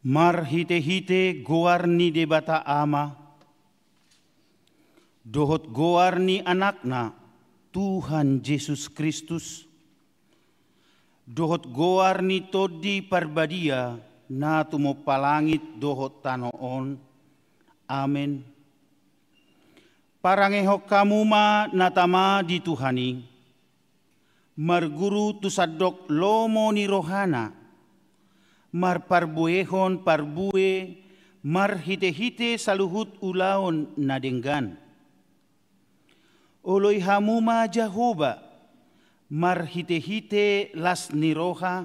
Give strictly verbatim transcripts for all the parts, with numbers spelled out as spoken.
Marhite-hite goar ni Debata Ama, dohot goar ni Anakna, Tuhan Jesus Kristus, dohot goar ni Tondi Parbadia, na tumompa langit dohot tano on. Amen. Parangehon hamu ma na tama di Tuhan i, marguru tu sandok lomo ni rohana, marparbuehon parbue marhite-hite saluhut ulaon na denggan. Oloi hamu ma Jahowa marhite-hite las ni roha,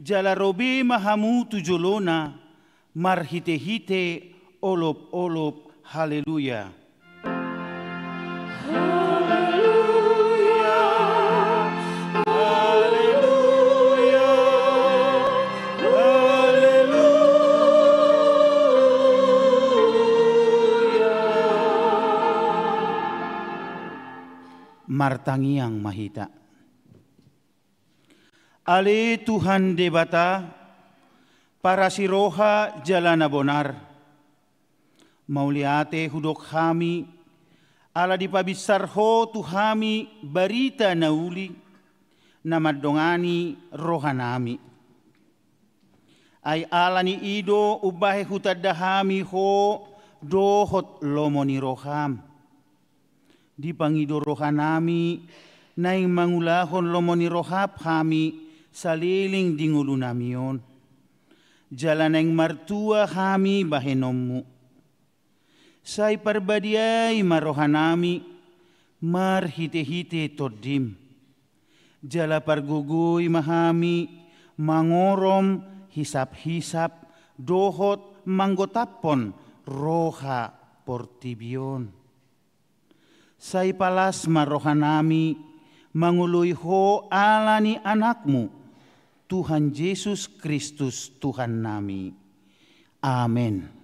jala ro be ma hamu tu jolona marhite-hite olop-olop. Haleluya. Haleluya. Haleluya. Haleluya. Martangiang ma hita. Ale Tuhan Debata, parasi roha jala na bonar, mauliate hudok hami, ala dipabinsar Ho tu hami barita na uli, na mandongani rohanami. Ai ala ni i do umbahen hutanda hami Ho dohot lomo ni roham. Dipangido rohanami, naeng mangulahon lomo ni roham hami saleleng di ngolunami on. Jala naeng martua hami bahenonmu. Sai parbadiai ma rohanami marhite-hite Tondim. Jala pargogoi ma hami mangorom hisap-hisap dohot manggotaphon roha portibi on. Sai palas ma rohanami mangoloi Ho ala ni Anakmu, Tuhan Jesus Kristus Tuhannami. Amen.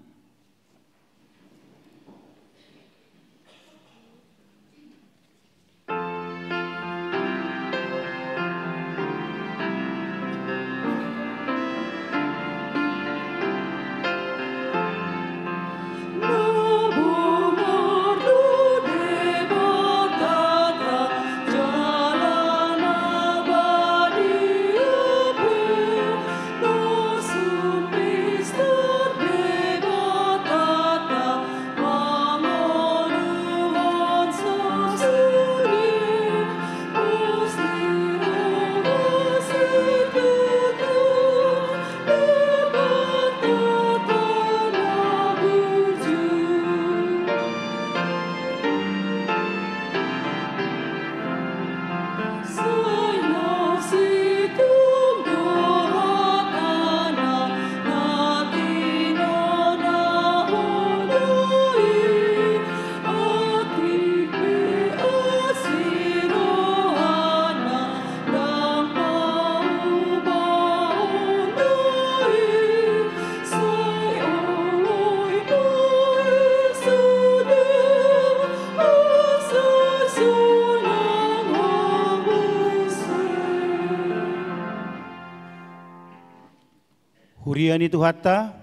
Huria ni Tuhanta,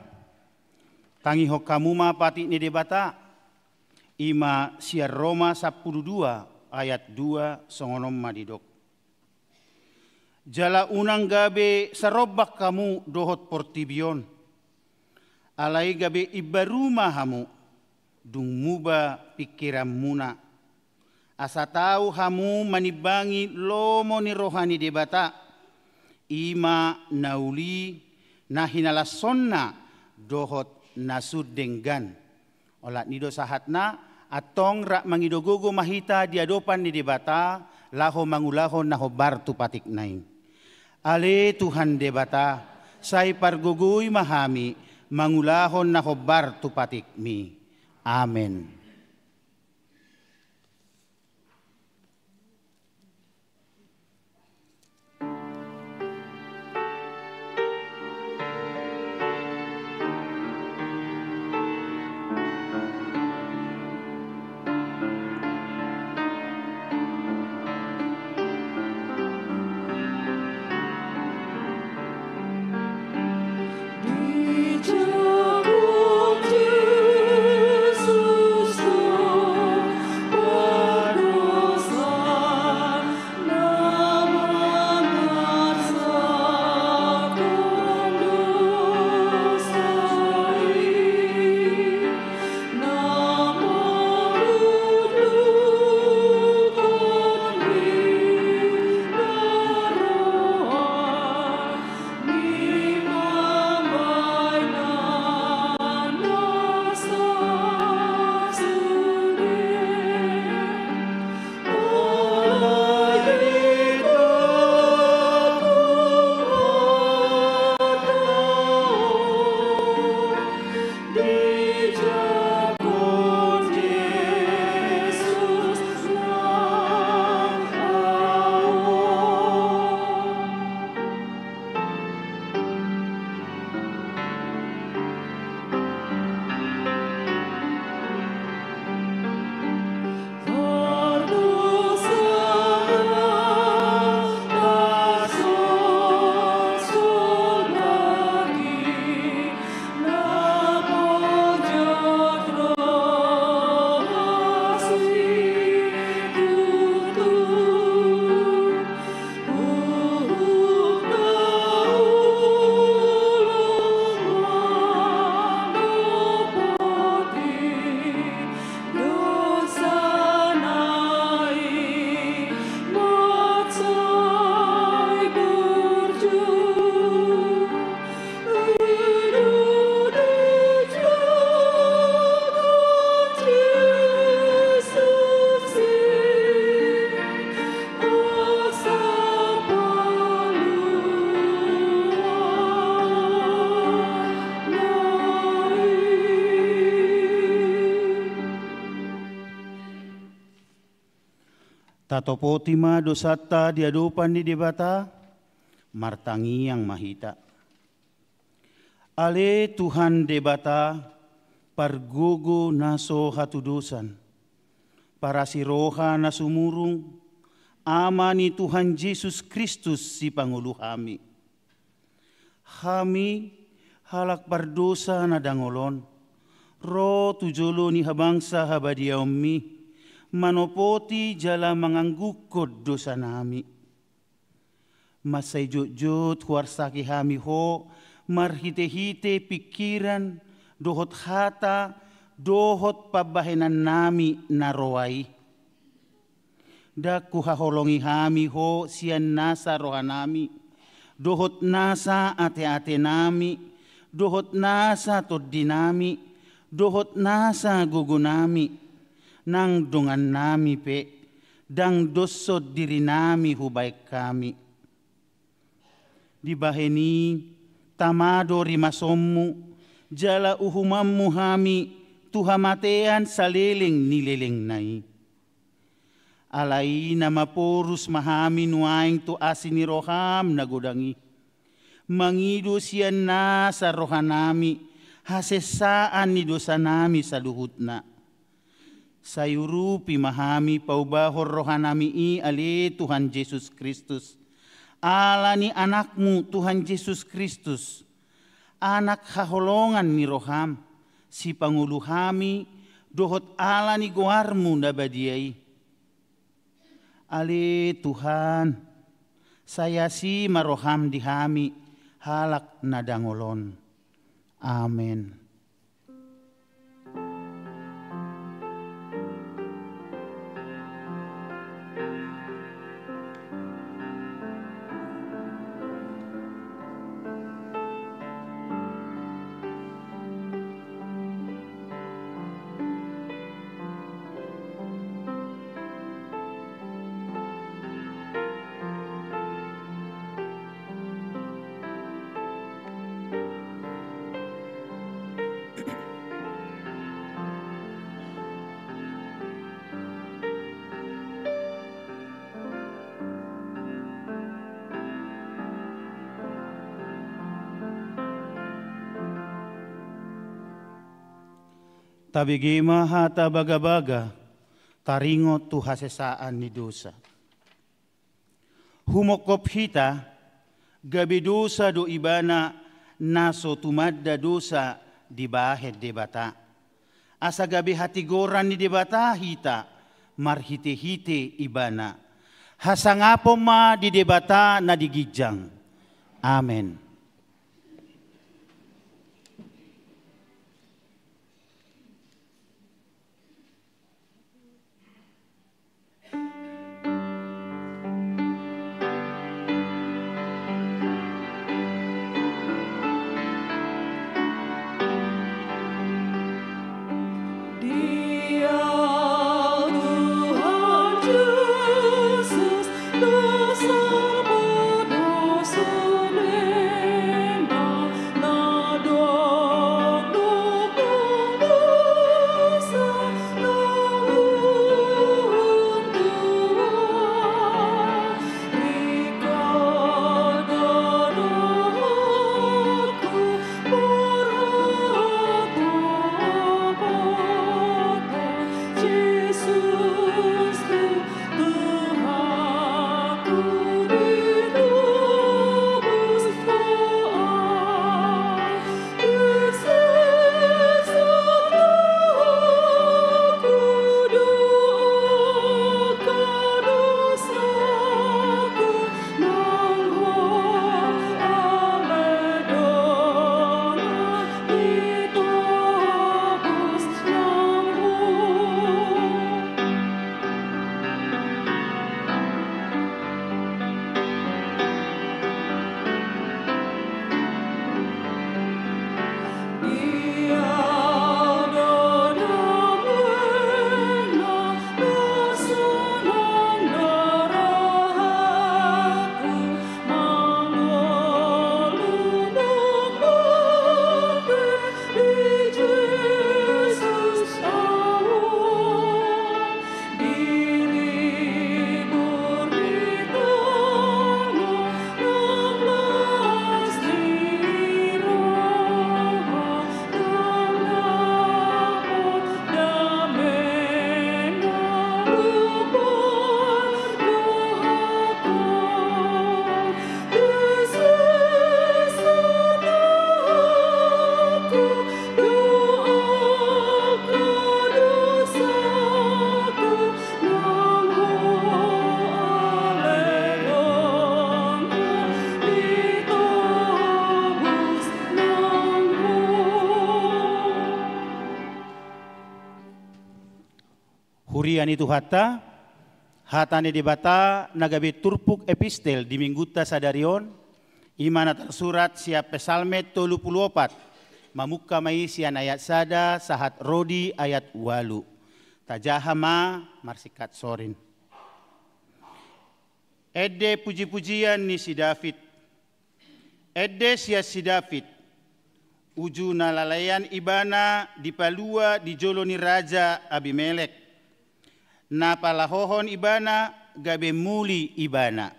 tangihon hamu ma patik ni Debata, i ma sian Roma sampulu dua ayat dua, songon on ma didok. Jala unang gabe sarombak hamu dohot portibi on. Alai gabe imbaru ma hamu, dung muba pingkiranmuna. Asa tau hamu manimbangi lomo ni roha ni Debata, i ma na uli, na hinalashonna dohot na sun denggan. Olat ni i do sahatna, antong rap mangido gogo ma hita di adopan ni Debata, laho mangulahon na hombar tu patikna i. Ale Tuhan Debata, sai pargogoi ma hami mangulahon na hombar tu patikmi. Amen. Tatopoti ma dosanta di adopan ni Debata, martangiang ma hita. Ale Tuhan Debata, pargogo na so hatudosan, parasi roha na sumurung, Ama ni Tuhan Jesus Kristus, Sipangolu hami. Hami, halak pardosa na dangol on, ro tu jolo ni habangsa habadiaonmi, manopoti jala mangangguhon dosanami. Mansai jotjot huarsaki hami Ho, marhitehite pingkiran, dohot hata, dohot pambahenannami na roa i. Ndang huhaholongi hami Ho sian nasa rohanami, dohot nasa ateatenami, dohot nasa tondinami, dohot nasa gogonami, nang dongannami pe, ndang doshon dirinami hubahen hami. Dibahen i, tama do rimasonmu, jala uhumanmu hami tu hamatean saleleng ni lelengna i. Alai na maporus ma hami nuaeng tu asi ni roham na godang i. Mangido sian nasa rohanami hasesaan ni dosanami saluhutna. Sai urupi ma hami paubahon rohanami i ale Tuhan Jesus Kristus. Ala ni Anakmu Tuhan Jesus Kristus. Anak haholongan ni roham, Sipangolu hami, dohot ala ni goarmu na badia i. Ale Tuhan, sai asi ma roham di hami, halak na dangol on. Amen. Tabege ma hata bagabaga, taringot tu hasesaan ni dosa. Humongkop hita, gabe dosa do ibana na so tumanda dosa dibahen Debata. Asa gabe hatigoran ni Debata hita marhitehite ibana. Hasangapon ma di Debata na di ginjang. Amen. Huria ni Tuhanta, hata ni Debata na gabe turpuk epistel di minggunta sadari on, i ma na tarsurat sian Psalmen tolu pulu opat, mamungka ma i sian ayat sada sahat ro di ayat ualu. Tajaha ma marsingkat sorin. Ende pujipujian ni si David. Ende sian si David, uju na lalaean ibana dipalua di jolo ni raja Abimelek, na palahohon ibana gabe muli ibana.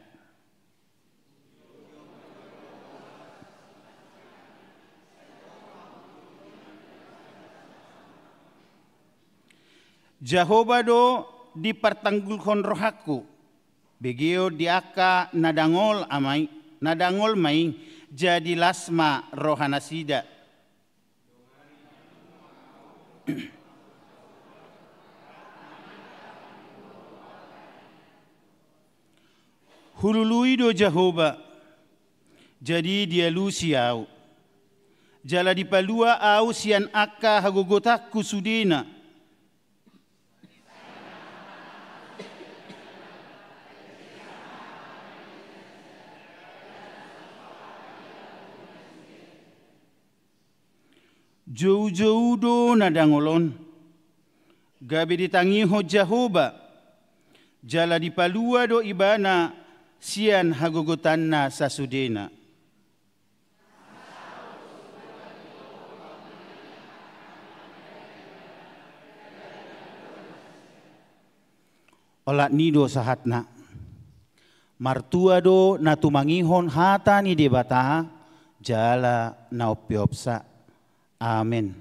Jahowa do dipartanggulhon rohangku, begeon di angka na dangol ma i, na dangol ma i, jadi las ma rohanasida. Hulului do Jahowa, jadi dialusi ahu. Jala dipalua ahu sian angka hagogotanku sudena. Joujou do na dangol on, gabe ditangihon Jahowa, jala dipalua do ibana sian hagogotanna sasudena. Olat ni do sahatna. Martua do na tumangihon hata ni Debata jala na umpeopsa. Amen.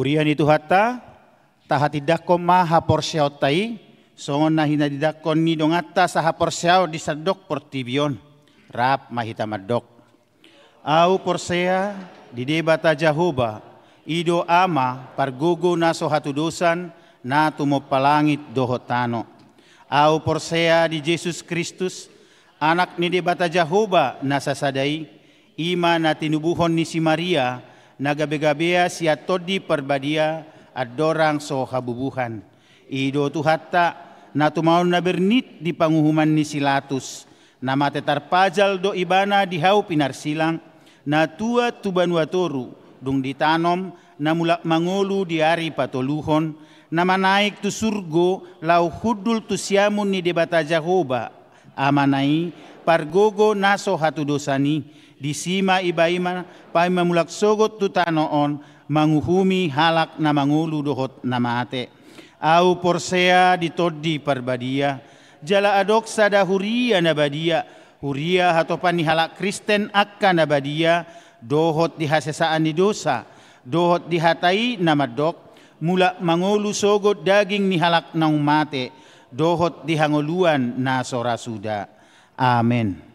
Huria ni Tuhanta, tahatindangkon ma haporseaonta i, songon na hinatindangkon ni donganta sahaporseaon di sandok portibi on. Rap ma hita mandok. Ahu porsea di Debata Jahowa, i do Ama pargogo na so hatudosan, na tumompa langit dohot tano. Ahu porsea di Jesus Kristus, Anak ni Debata Jahowa na sasada i, i ma na tinubuhon ni si Maria, na gabe-gabea sian Tondi Parbadia, andorang so habubuhan. I do Tuhanta, na tumaon na bernit di panguhuman ni si Latus, na mate tarpajal do ibana di hau pinarsilang, na tuat tu banua toru, dung ditanom, na mulak mangolu di ari patoluhon, na manaek tu surgo, laho hundul tu siamun ni Debata Jahowa, Amana i, pargogo na so hatudosan i, disi ma iba i ma paima mulak sogot tu tano on, manguhumi halak na mangolu dohot na mate. Ahu porsea di Tondi Parbadia, jala adong sada huria na badia, huria hatopan ni halak Kristen angka na badia, dohot di hasesaan ni dosa, dohot di hata i na mandok, mulak mangolu sogot daging ni halak naung mate, dohot di hangoluan na so ra suda. Amen.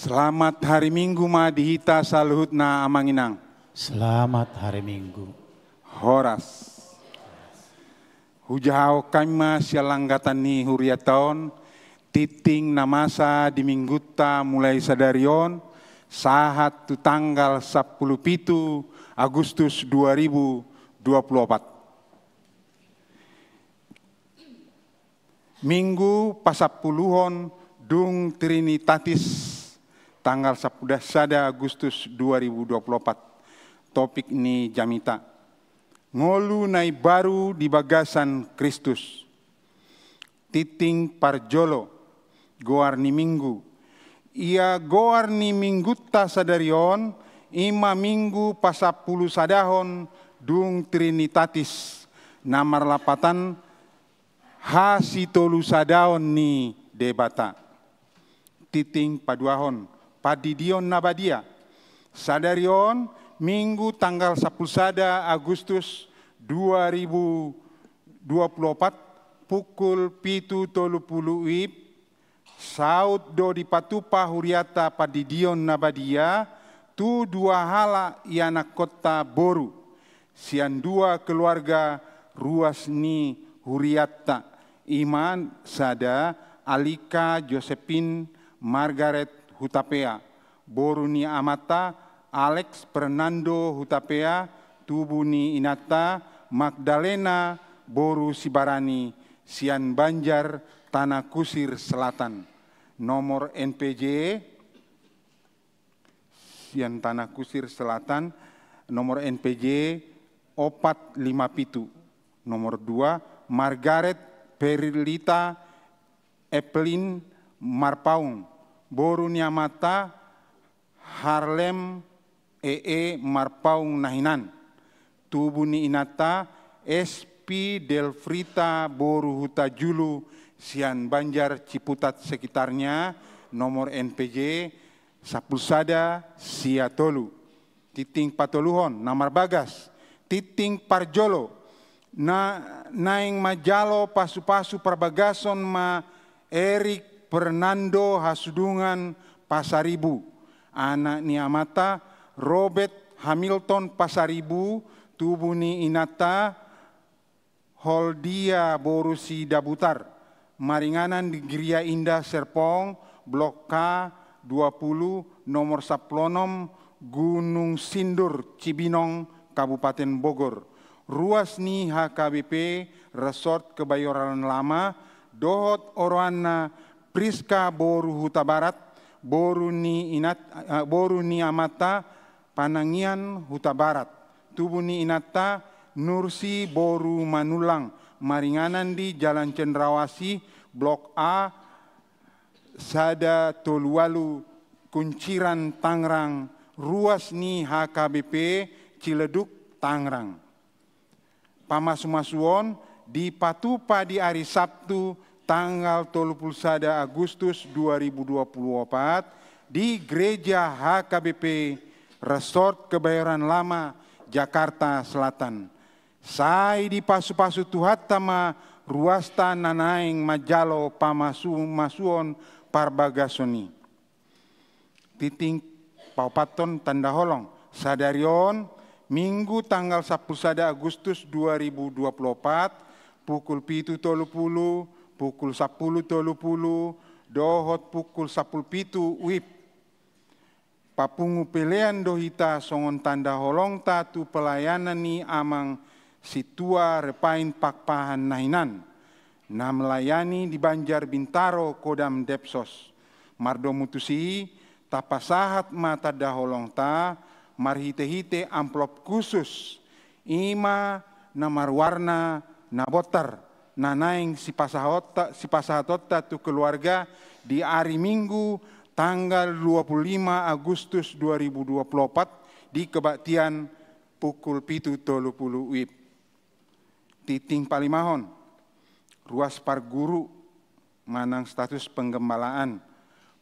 Selamat hari Minggu ma di hita saluhutna, Amang Inang. Selamat hari Minggu. Horas. Hujahahon hami ma sian langgatan ni hurianta on, tingting na masa di Minggunta mulai sadari on, sahat tu tanggal sampulu pitu Agustus dua ribu dua puluh opat. Minggu pasampuluhon dung Trinitatis, tanggal sampulu sada Agustus dua ribu dua puluh opat. Topik ni jamita: Ngolu na imbaru di bagasan Kristus. Tingting parjolo, goar ni Minggu. Ia goar ni Minggunta sadari on, i ma Minggu pasampulu sadahon dung Trinitatis, na marlapatan hasitolusadaon ni Debata. Tingting paduahon, pandidion na badia. Sadari on, Minggu tanggal sampulu sada Agustus dua ribu dua puluh opat, pukul pitu tolu pulu WIB, saut do dipatupa hurianta pandidion na badia tu dua halak ianakkonta boru, sian dua keluarga ruas ni hurianta, i ma sada Alika Josephine Margaret Hutapea, boru ni amanta Alex Fernando Hutapea, tubu ni inanta Magdalena boru Sibarani, sian Banjar, Tanah Kusir Selatan. Nomor N P J, sian Tanah Kusir Selatan, nomor N P J opat lima pitu. Nomor dua, Margaret Perlita Evelyn Marpaung, boru ni amanta Harlem E E Marpaung na hinan. Tubu ni inanta S P Delfrita boru Hutajulu, sian Banjar, Ciputat sekitarnya, nomor N P J sampulu sada sia tolu. Tingting patoluhon, na marbagas. Tingting parjolo, na naeng manjalo pasupasu parbagason ma Erik Fernando Hasudungan Pasaribu, anak ni amanta Robert Hamilton Pasaribu, tubu ni inanta Holdia boru Sidabutar, maringanan di Geria Indah Serpong, Blok K dua puluh, nomor sampulu onom, Gunung Sindur, Cibinong, Kabupaten Bogor. Ruas ni H K B P Resort Kebayoran Lama, dohot oroanna Priska boru Hutabarat, boru ni inat, eh, boru ni amanta Panangian Hutabarat. Tubu ni inanta Nursi boru Manullang, maringanan di Jalan Cendrawasih, Blok A, sada tolu ualu, Kunciran, Tangerang, ruas ni H K B P Ciledug, Tangerang. Pamasumasuon dipatupa di ari Sabtu tanggal tolu pulu sada Agustus dua ribu dua pulu opat di Gereja H K B P Resort Kebayoran Lama, Jakarta Selatan. Sai dipasupasu Tuhanta ma ruasta na naeng manjalo pamasumasuon parbagason i. Tingting paopathon, tanda holong. Sadari on, Minggu tanggal sampulu sada Agustus dua ribu dua pulu opat, pukul pitu tolu pulu, pukul sampulu tolu pulu, dohot pukul sampulu pitu WIB, papungu pelean do hita songon tanda holongta tu pelayanan ni Amang Sintua Repain Pakpahan na hinan, na melayani di Banjar Bintaro, Kodam Depsos. Mardomu tusi, tapasahat ma tanda holongta marhitehite amplop khusus, i ma na marwarna na bontar, na naeng sipasahotta-, sipasahatonta tu keluarga di ari Minggu tanggal dua pulu lima Agustus dua ribu dua pulu opat di kebaktian pukul pitu tolu pulu WIB. Tingting palimahon, ruas parguru manang status penggembalaan.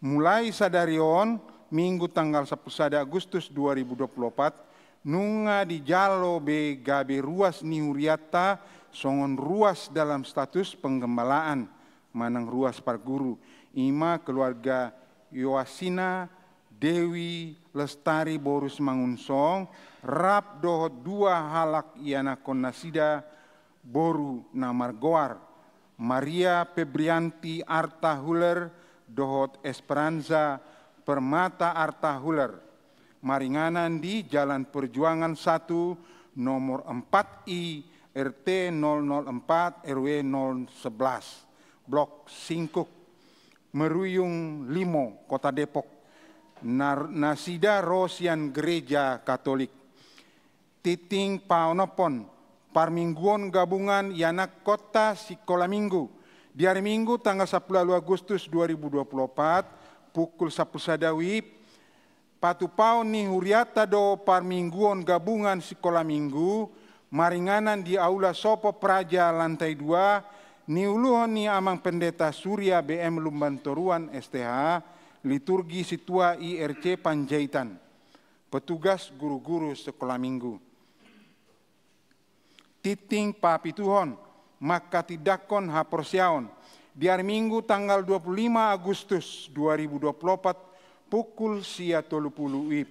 Mulai sadari on, Minggu tanggal sampulu sada Agustus dua ribu dua pulu opat, nunga dijalo be gabe ruas ni hurianta songon ruas dalam status penggembalaan manang ruas parguru, i ma keluarga Yoasina Dewi Lestari boru Simangunsong, rap dohot dua halak ianakkon nasida boru na margoar Maria Febrianti Arta Huler dohot Esperanza Permata Arta Huler, maringanan di Jalan Perjuangan satu, nomor empat I, R T nol nol empat, R W nol sebelas, Blok Singkuk, Meruyung Limo, Kota Depok. Nar-, nasida ro sian Gereja Katolik. Tingting paonomhon, parmingguon gabungan ianakhonta sikola minggu. Di ari Minggu tanggal sampulu ualu Agustus dua ribu dua puluh opat, pukul sampulu sada WIB, patupaon ni hurianta do parmingguon gabungan sikola minggu, maringanan di Aula Sopo Praja lantai dua, niuluhon ni Amang Pendeta Surya B M Lumbantoruan S T H, liturgi sintua I R C Panjaitan. Petugas guru-guru sikola minggu. Tingting papituhon, manghatindanghon haporseaon. Di ari Minggu tanggal dua puluh lima Agustus dua ribu dua puluh opat, pukul sia tolu pulu WIB.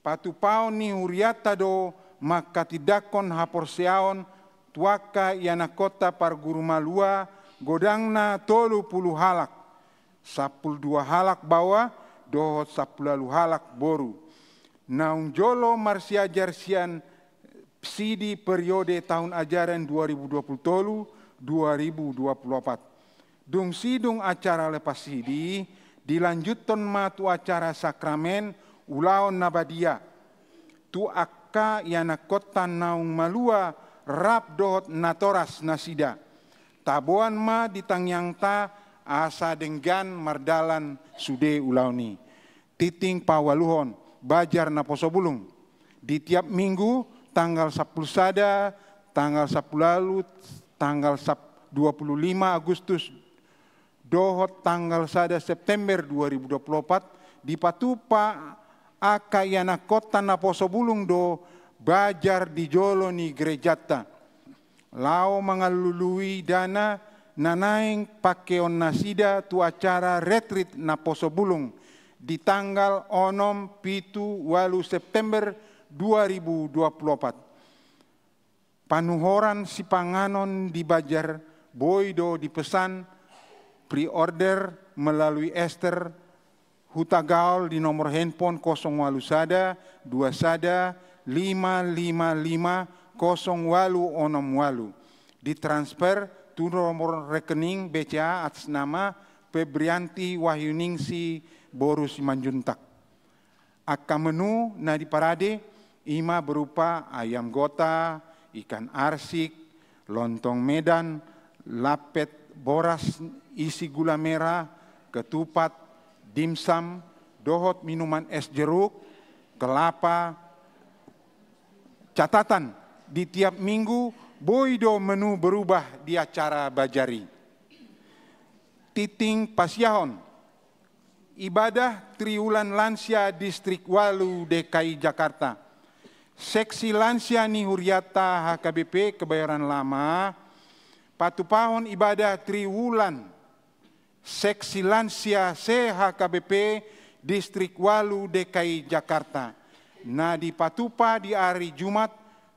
Patupaon ni hurianta do manghatindanghon haporseaon tu angka ianakhonta parguru malua, godangna tolu pulu halak, sampulu dua halak baoa dohot sampulu ualu halak boru. Naung jolo marsiajar sian sidi periode tahun ajaran dua ribu dua puluh tolu, dua ribu dua puluh opat. Dung sidung acara lepas sidi, dilanjuthon ma tu acara sakramen ulaon na badia. Tu angka ianakhonta naung malua rap dohot natoras nasida. Taboan ma di tangiangta asa denggan mardalan sude ulaon i. Tingting paualuhon, bajar naposo bulung. Di tiap minggu, tanggal sampulu sada, tanggal sampulu ualu, tanggal sap-, dua puluh lima Agustus, dohot tanggal sada September dua ribu dua puluh opat, dipatupa angka ianakhonta naposo bulung do bajar di jolo ni gerejanta. Laho mangalului dana na naeng pakeon nasida tu acara retrit naposo bulung di tanggal onom, pitu, ualu September dua ribu dua puluh opat. Panuhoran sipanganon di bajar boi do dipesan, pre-order melalui Esther Hutagaol di nomor handphone kosong ualu sada, dua sada, lima lima lima, kosong ualu onom ualu. Ditransfer tu nomor rekening B C A atas nama Febrianti Wahyuningsih boru Simanjuntak. Angka menu na diparade i ma berupa ayam gota, ikan arsik, lontong Medan, lapet boras isi gula merah, ketupat, dimsum, dohot minuman es jeruk, kelapa. Catatan, di tiap minggu boi do menu berubah di acara bajar i. Tingting pasiahon. Ibadah Triwulan Lansia Distrik ualu D K I Jakarta. Seksi lansia ni hurianta H K B P Kebayoran Lama, patupahon ibadah triwulan seksi lansia se-H K B P Distrik ualu D K I Jakarta, na dipatupa di ari Jumat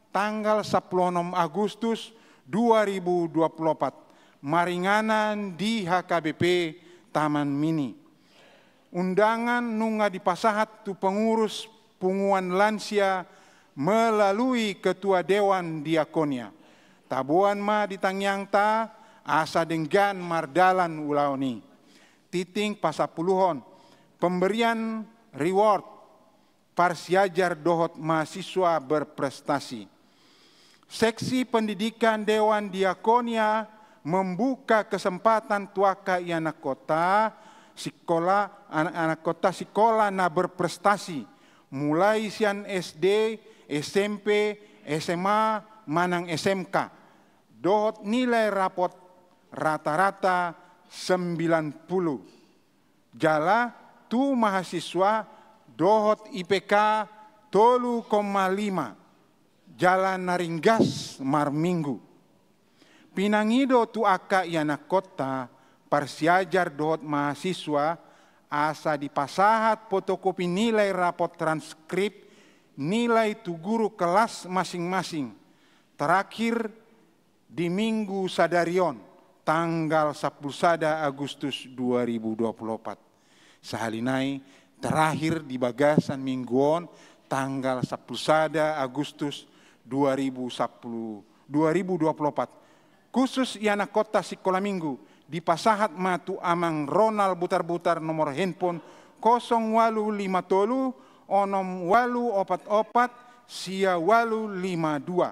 tanggal sampulu onom Agustus dua ribu dua puluh opat, maringanan di H K B P Taman Mini. Undangan nunga dipasahat tu pengurus punguan lansia melalui ketua dewan diakonia. Taboan ma di tangiangta asa denggan mardalan ulaon i. Tingting pasampuluhon, pemberian reward parsiajar dohot mahasiswa berprestasi. Seksi pendidikan Dewan Diakonia membuka kesempatan tu angka ianakhonta sikola, anak-, ianakhonta sikola na berprestasi, mulai sian S D, S M P, S M A, manang S M K, dohot nilai rapot rata-rata sembilan puluh. Jala tu mahasiswa dohot I P K tolu koma lima, jala na ringgas marminggu. Pinangido tu angka ianakhonta parsiajar dohot mahasiswa asa dipasahat fotokopi nilai rapot transkrip nilai tu guru kelas masing-masing, terakhir di Minggu sadari on, tanggal sampulu sada Agustus dua ribu dua puluh opat. Sahali nai, terakhir di bagasan minggu on, tanggal sampulu sada Agustus dua ribu sapuluh, dua ribu dua puluh opat. Khusus ianakhonta sikola minggu, dipasahat ma tu Amang Ronald Butarbutar nomor handphone kosong ualu lima tolu onom ualu opat opat sia ualu lima dua.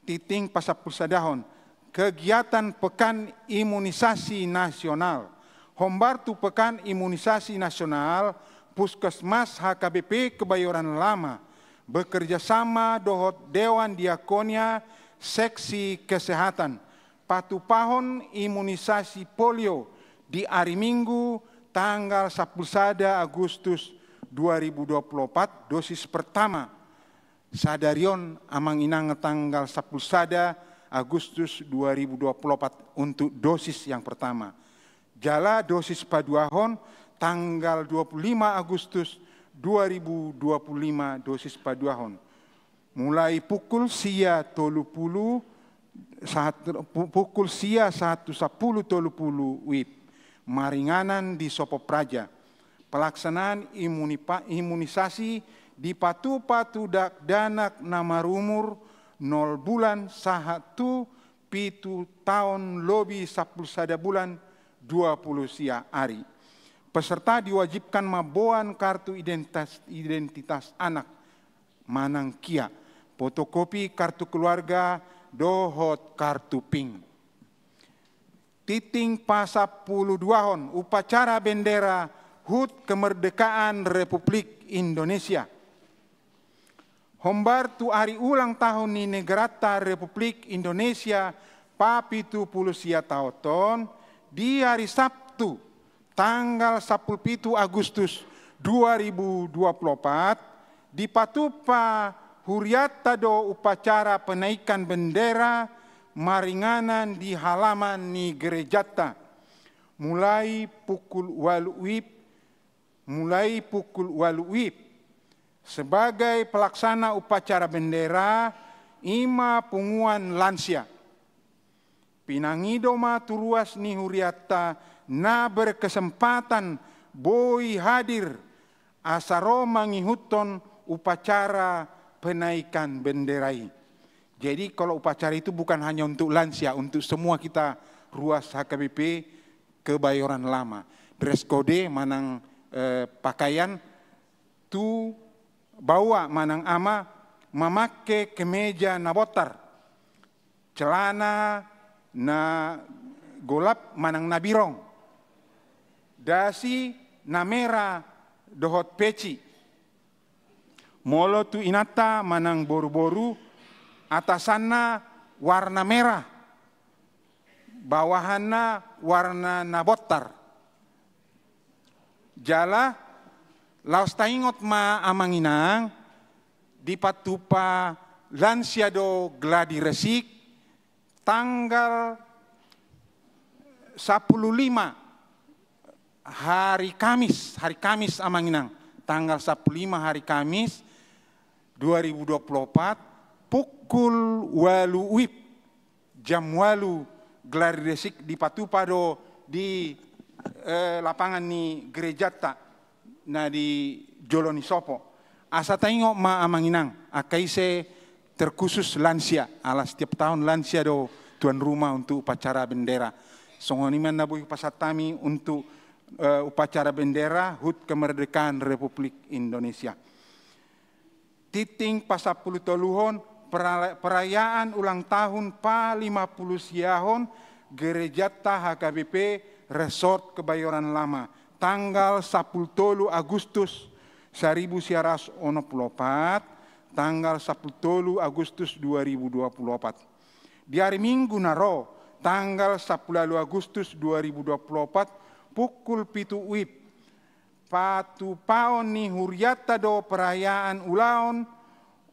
Tingting pasampulusadahon, kegiatan Pekan Imunisasi Nasional. Hombar tu Pekan Imunisasi Nasional, Puskesmas H K B P Kebayoran Lama bekerja sama dohot Dewan Diakonia Seksi Kesehatan patupahon imunisasi polio di ari Minggu tanggal sampulu sada Agustus dua ribu dua puluh opat, dosis pertama. Sadari on, Amang Inang, tanggal sampulu sada Agustus dua ribu dua puluh opat untuk dosis yang pertama. Jala dosis paduahon tanggal dua puluh lima Agustus dua ribu dua puluh lima, dosis paduahon. Mulai pukul sia tolu pulu sahat, pu-, pukul sia sahat tu sampulu tolu pulu wib, maringanan di Sopo Praja. Pelaksanaan imunipa-, imunisasi dipatupa tu dakdanak na marumur nol bulan sahat tu pitu taon lobi sampulu sada bulan dua pulu sia ari. Peserta diwajibkan mamboan kartu identitas, identitas anak manang kia, fotokopi kartu keluarga dohot kartu ping. Tingting pasampuluduahon, upacara bendera hut kemerdekaan Republik Indonesia. Hombar tu ari ulang tahun ni negaranta Republik Indonesia papitu pulu sia taon on, di ari Sabtu, tanggal sampulu pitu Agustus dua ribu dua puluh opat, dipatupa hurianta do upacara penaikan bendera maringanan di halaman ni gerejanta. Mulai pukul ualu wib, mulai pukul ualu wib. Sebagai pelaksana upacara bendera, i ma punguan lansia. Pinangido ma tu ruas ni hurianta na berkesempatan boi hadir asa ro mangihuthon upacara penaikan bendera i. Jadi, kalau upacara itu bukan hanya untuk lansia, untuk semua kita ruas H K B P Kebayoran Lama. Dress code manang, eh, pakaian tu baoa manang ama mamangke kemeja na bontar, celana na golap manang na birong, dasi na mera dohot peci. Molo tu inanta manang boruboru, atasanna warna merah, bawahanna warna na bontar. Jala laos taingot ma amang inang, dipatupa lansia do gladi resik, tanggal sampulu lima hari Kamis, hari Kamis amang inang, tanggal sampulu lima hari Kamis dua ribu dua puluh opat, pukul ualu wib, jam ualu, gladi resik dipatupa do di, eh, lapangan ni gerejanta na di jolo ni Sopo. Asa taingot ma amang inang, angka ise terkhusus lansia, ala setiap tahun lansia do tuan rumah untuk upacara bendera. Songon i ma na boi hupasahat hami untuk, eh, upacara bendera hut kemerdekaan Republik Indonesia. Tingting pasampulu toluhon, pera-, perayaan ulang tahun palima pulu siahon gerejanta H K B P Resort Kebayoran Lama, tanggal sampulu tolu Agustus saribu sia ratus onom pulu opat, tanggal sampulu tolu Agustus dua ribu dua puluh opat. Di ari Minggu na ro, tanggal sampulu ualu Agustus dua ribu dua puluh opat, pukul pitu wib, patupaon ni hurianta do perayaan ulaon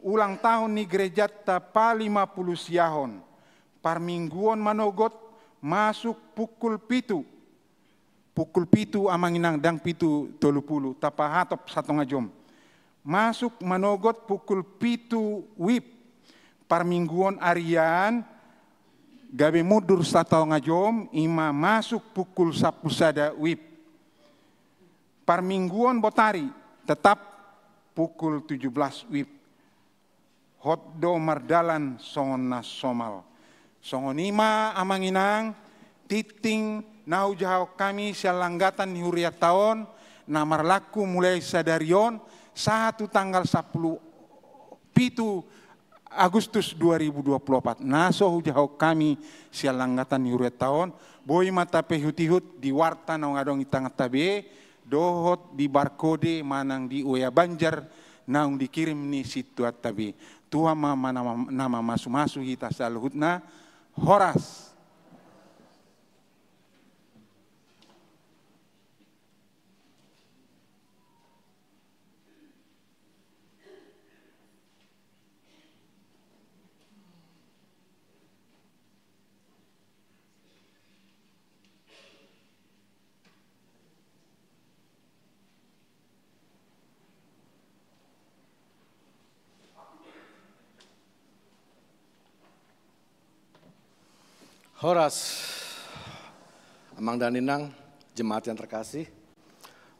ulang tahun ni gerejanta palima pulu siahon. Parmingguon manogot masuk pukul pitu, Pukul pitu, Amang Inang, ndang pitu tolu pulu, tapahatop satonga jom. Masuk manogot pukul pitu wib. Parmingguon arian gabe mundur satonga jom, ima masuk pukul sampulu sada wib. Parmingguon botari tetap pukul tujuh belas wib. Hot do mardalan songon na somal. Songon i ma, Amang Inang, tingting na hujahahon hami sian langgatan ni hurianta on, na marlaku mulai sadari on sahat tu tanggal sampulu pitu Agustus dua ribu dua puluh opat. Na so hujahahon hami sian langgatan ni hurianta on, boi ma tapaihutihut di warta naung adong di tanganta be, dohot di barkode manang di W A Banjar naung dikirim ni sintuanta be. Tuhan ma, ma, na ma, na mamasumasu hita saluhutna. Horas. Horas, Amang dan Inang, jemaat yang terkasih.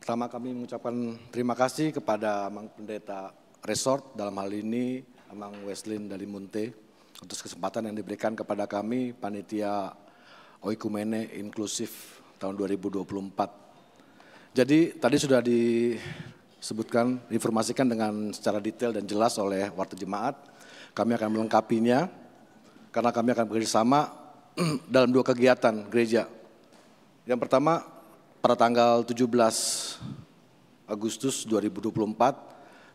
Pertama, kami mengucapkan terima kasih kepada Amang Pendeta Resort, dalam hal ini Amang Weslin Dalimunte, atas kesempatan yang diberikan kepada kami, panitia Oikumene Inklusif tahun dua ribu dua puluh empat. Jadi, tadi sudah disebutkan, diinformasikan dengan secara detail dan jelas oleh warta jemaat. Kami akan melengkapinya, karena kami akan bekerja sama dalam dua kegiatan gereja. Yang pertama, pada tanggal tujuh belas Agustus dua ribu dua puluh empat,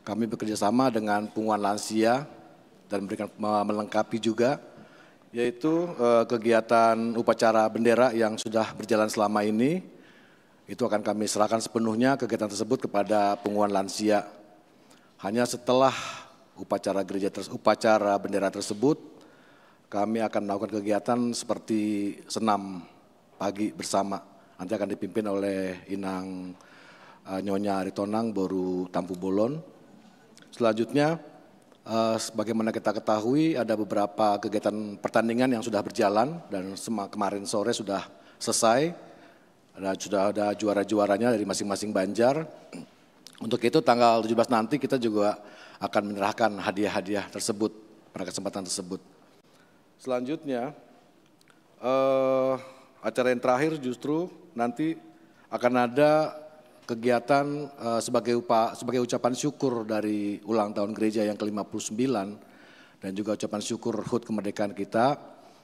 kami bekerja sama dengan Punguan Lansia dan memberikan, me-, melengkapi juga, yaitu, eh, kegiatan upacara bendera yang sudah berjalan selama ini, itu akan kami serahkan sepenuhnya kegiatan tersebut kepada Punguan Lansia. Hanya setelah upacara gereja ters-, upacara bendera tersebut, kami akan melakukan kegiatan seperti senam pagi bersama. Nanti akan dipimpin oleh Inang, eh, Nyonya Aritonang, Boru Tampubolon. Selanjutnya, eh, sebagaimana kita ketahui, ada beberapa kegiatan pertandingan yang sudah berjalan dan sema-, kemarin sore sudah selesai. Ada, sudah ada juara-juaranya dari masing-masing banjar. Untuk itu, tanggal tujuh belas nanti kita juga akan menyerahkan hadiah-hadiah tersebut pada kesempatan tersebut. Selanjutnya, eh, acara yang terakhir justru nanti akan ada kegiatan, eh, sebagai upa-, sebagai ucapan syukur dari ulang tahun gereja yang ke lima puluh sembilan dan juga ucapan syukur hut kemerdekaan kita,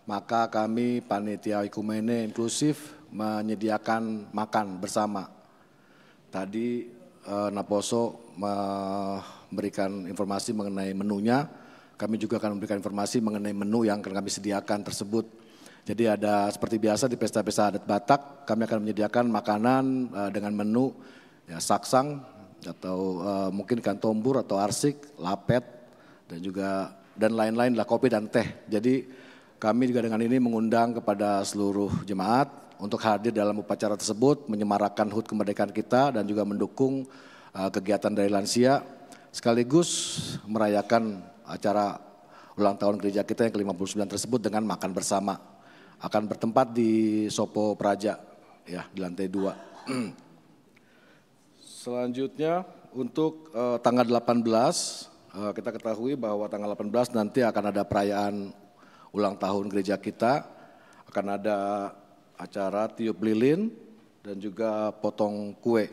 maka kami, panitia Oikumene Inklusif, menyediakan makan bersama. Tadi, eh, naposo memberikan informasi mengenai menunya, kami juga akan memberikan informasi mengenai menu yang akan kami sediakan tersebut. Jadi, ada seperti biasa di pesta-pesta adat Batak, kami akan menyediakan makanan, eh, dengan menu, ya, saksang atau, eh, mungkin ikan tombur atau arsik, lapet, dan juga, dan lain-lain lah, kopi dan teh. Jadi, kami juga dengan ini mengundang kepada seluruh jemaat untuk hadir dalam upacara tersebut, menyemarakan hut kemerdekaan kita dan juga mendukung, eh, kegiatan dari lansia, sekaligus merayakan acara ulang tahun gereja kita yang ke lima puluh sembilan tersebut dengan makan bersama. Akan bertempat di Sopo Praja, ya, di lantai dua. Selanjutnya, untuk, eh, tanggal delapan belas, eh, kita ketahui bahwa tanggal delapan belas nanti akan ada perayaan ulang tahun gereja kita. Akan ada acara tiup lilin dan juga potong kue.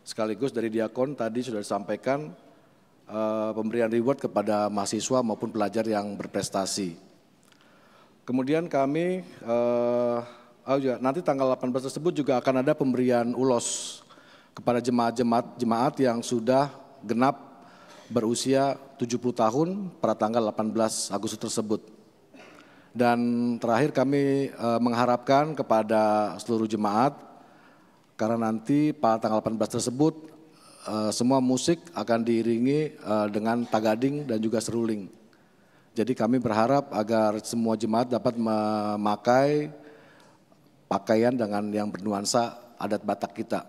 Sekaligus dari diakon tadi sudah disampaikan, eh, pemberian reward kepada mahasiswa maupun pelajar yang berprestasi. Kemudian kami, eh, oh ya, nanti tanggal delapan belas tersebut juga akan ada pemberian ulos kepada jemaat-jemaat, jemaat yang sudah genap berusia tujuh puluh tahun pada tanggal delapan belas Agustus tersebut. Dan terakhir, kami, eh, mengharapkan kepada seluruh jemaat, karena nanti pada tanggal delapan belas tersebut, eh, semua musik akan diiringi, eh, dengan tagading dan juga seruling. Jadi, kami berharap agar semua jemaat dapat memakai pakaian dengan yang bernuansa adat Batak kita.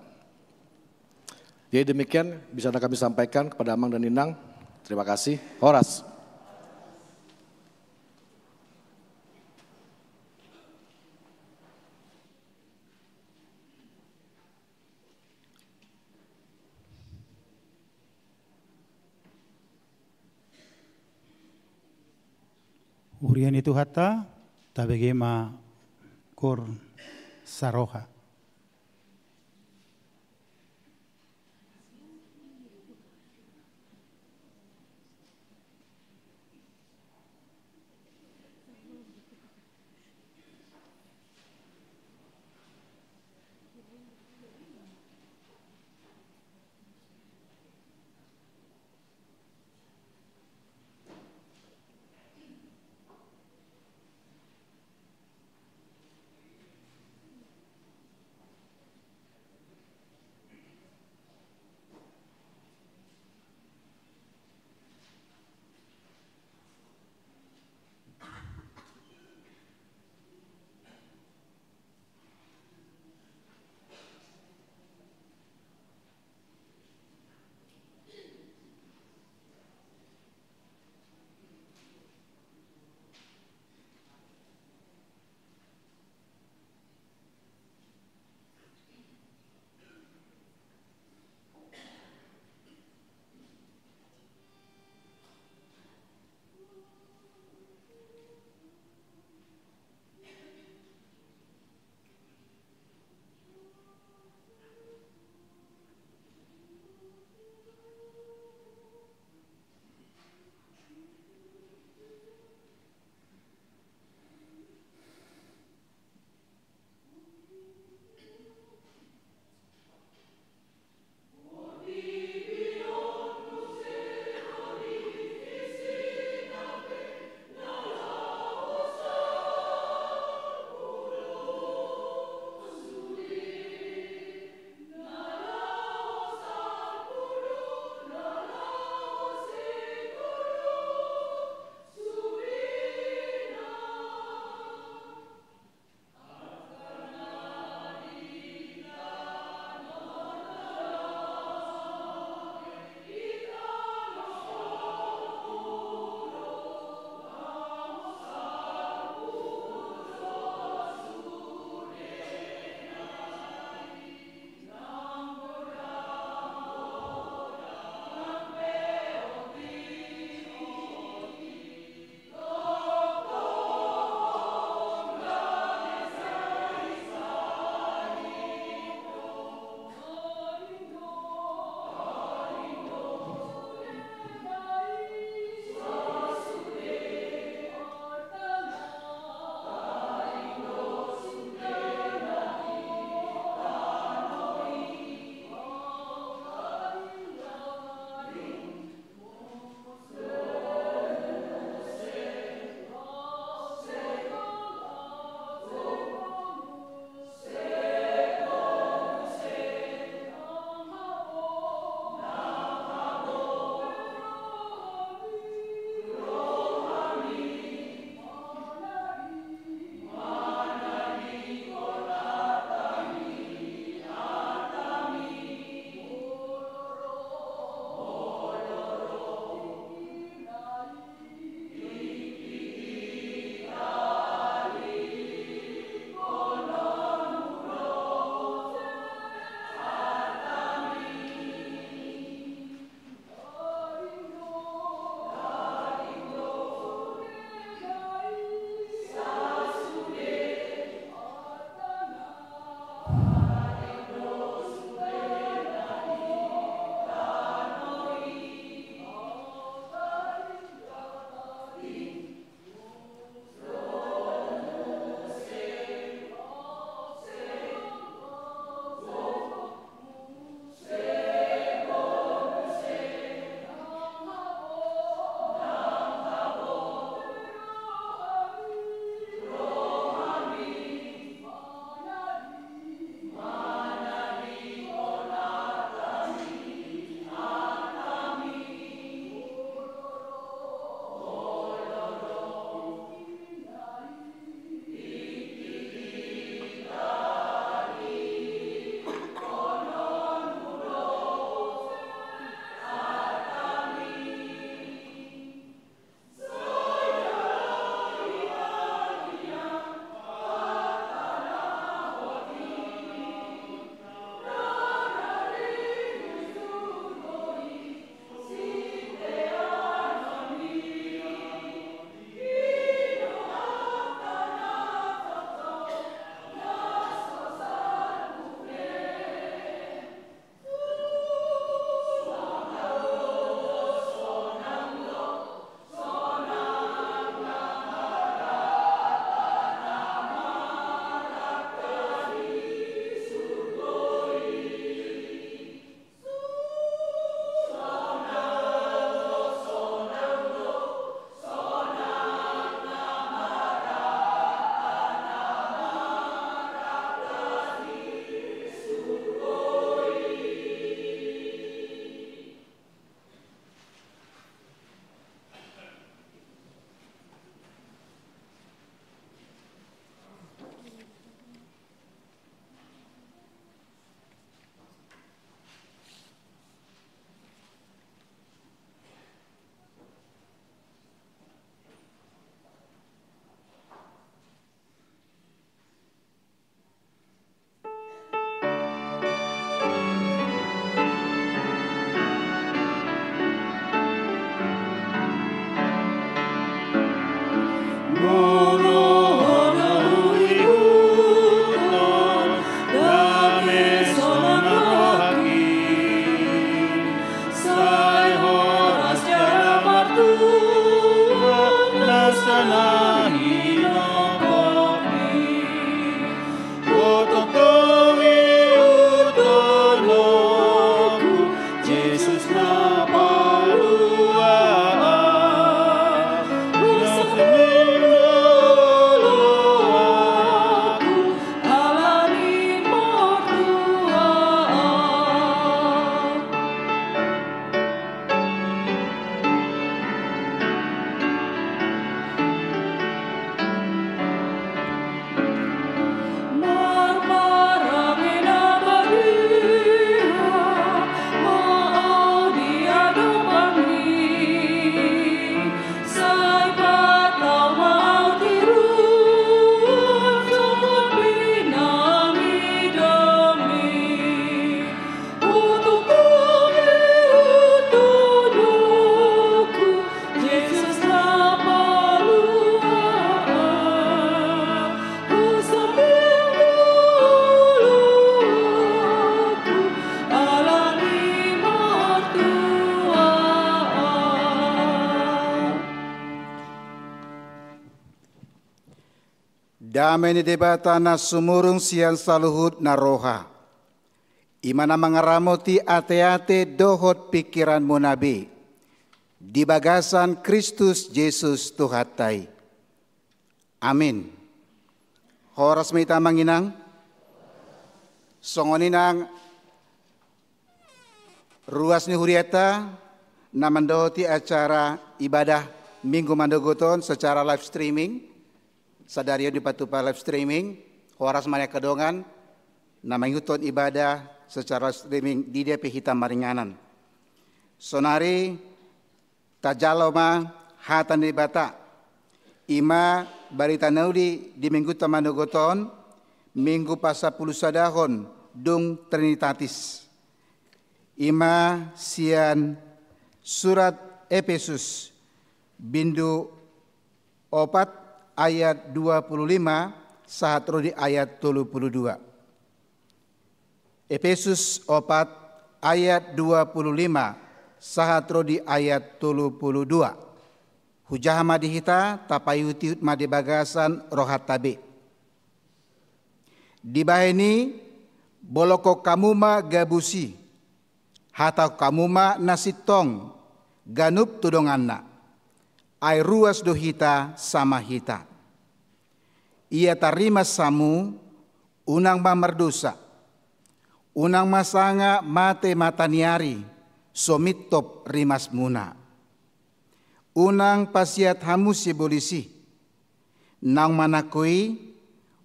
Jadi demikian bisa kami sampaikan kepada Amang dan Inang. Terima kasih. Horas. Huria ni Tuhanta, tabege ma gur saroha. Dame ni Debata na sumurung sian saluhut na roha, i ma na mangaramoti ateate dohot pingkiranmuna be di bagasan Kristus Jesus Tuhanta i. Amin. Horas ma hita amang inang. Songon i nang ruas ni hurianta na mandohoti acara ibadah Minggu manogot on secara live streaming. Sadari on dipatupa live streaming. Horas ma di angka dongan na mangihuthon ibadah secara live streaming di dia pe hita maringanan. Sonari tajalo ma hata ni Debata, i ma barita na uli di Minggunta manogot on, Minggu pasampulusadahon dung Trinitatis. I ma sian surat Epesus, bindu opat ayat dua puluh lima sahat ro di ayat tolu puluh dua. Epesus opat ayat dua puluh lima sahat ro di ayat tolu puluh dua. Hujaha ma di hita, tapaihutihut ma di bagasan rohanta be. Dibahen i, bolongkon hamu ma gabus i, hatahon hamu ma na sintong ganup tu donganna, ai ruas do hita sama hita. Ia tarrimas hamu, unang ma mardosa, unang ma sanga mate mata ni ari so mintop rimasmuna. Unang paseat hamu sibolis i. Naung manangko i,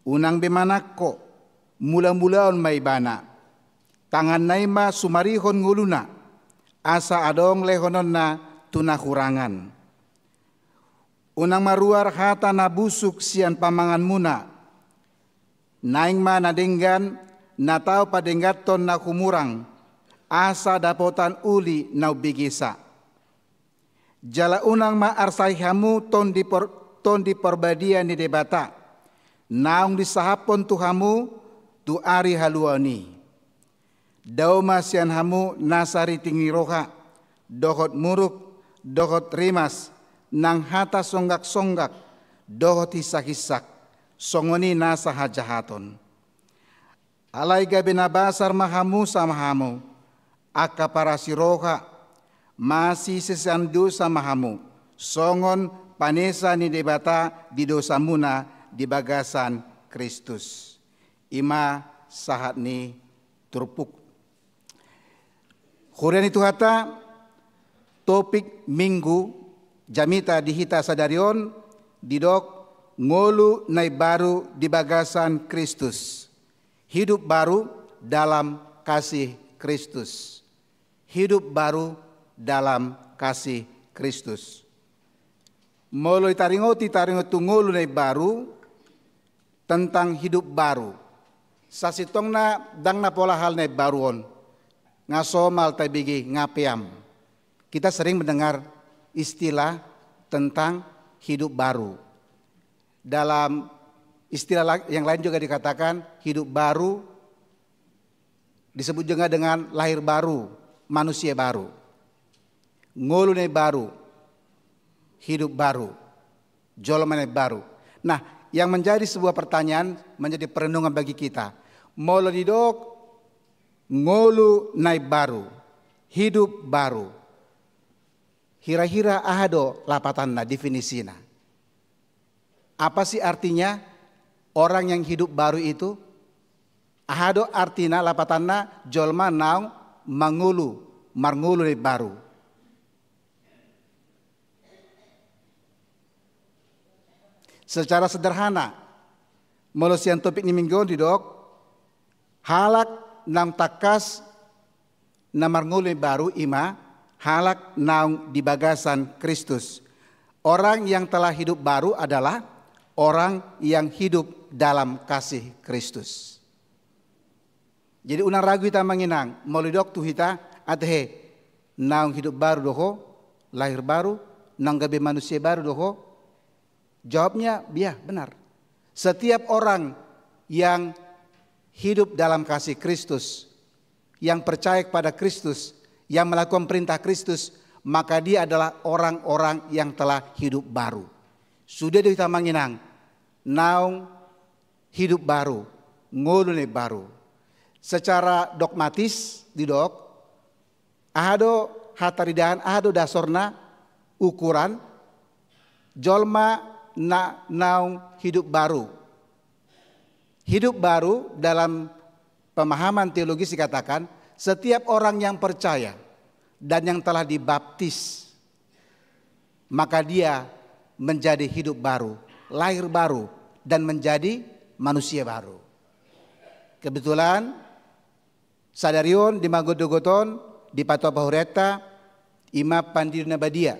unang be manangko, mulamulaon ma ibana. Tanganna i ma sumarihon ngoluna, asa adong lehononna tu na hurangan. Unang maruar hata na busuk sian pamanganmuna. Naeng ma na denggan na tau padengganhon na humurang, asa dapotan uli na umbegesa. Jala unang ma arsai hamu Tondi Por-, Tondi Parbadia ni Debata, naung disahaphon tu hamu tu ari haluaon i. Dao ma sian hamu nasa riting ni roha, dohot muruk, dohot rimas, nang hata songgaksonggak, dohot hinsakhinsak, songon i nasa hajahaton. Alai gabe na basar ma hamu sama hamu, angka parasiroha, masisesean dosa ma hamu, songon panesa ni Debata di dosamuna di bagasan Kristus. I ma sahat ni turpuk. Huria ni Tuhanta, topik Minggu jamita di hita sadari on didok ngolu na imbaru di bagasan Kristus. Hidup baru dalam kasih Kristus. Hidup baru dalam kasih Kristus. Molo ditaringoti, taringot tu ngolu na imbaru, tentang hidup baru. Sasintongna ndang na pola hal na imbaru on. Nga somal, tabege, nga peam. Kita sering mendengar istilah tentang hidup baru. Dalam istilah la-, yang lain juga dikatakan hidup baru, disebut juga dengan lahir baru, manusia baru. Ngolu na imbaru, hidup baru, jolma na imbaru. Nah, yang menjadi sebuah pertanyaan, menjadi perenungan bagi kita. Molo didok ngolu na imbaru, hidup baru, hira-hira aha do lapatanna, definisina? Apa sih artinya orang yang hidup baru itu? Aha do artina, lapatanna, jolma naung mangolu, marngolu na imbaru? Secara sederhana, molo sian topik ni Minggu on didok, halak naung tangkas na marngolu na imbaru i ma halak naung di bagasan Kristus. Orang yang telah hidup baru adalah orang yang hidup dalam kasih Kristus. Jadi unang ragu hita amang inang, molo didok tu hita, ate he, naung hidup baru do ho, lahir baru, naung gabe manusia baru do ho? Jawabnya, ya, benar. Setiap orang yang hidup dalam kasih Kristus, yang percaya kepada Kristus, yang melakukan perintah Kristus, maka dia adalah orang-orang yang telah hidup baru. Sude do hita amang inang naung hidup baru, ngolu na imbaru. Secara dogmatis didok, aha do hataridaan, aha do dasorna, ukuran jolma na naung hidup baru. Hidup baru dalam pemahaman teologis dikatakan setiap orang yang percaya dan yang telah dibaptis, maka dia menjadi hidup baru, lahir baru, dan menjadi manusia baru. Kebetulan sadari on di magodgogot on dipatupa hurianta ima Pandidion na Badia.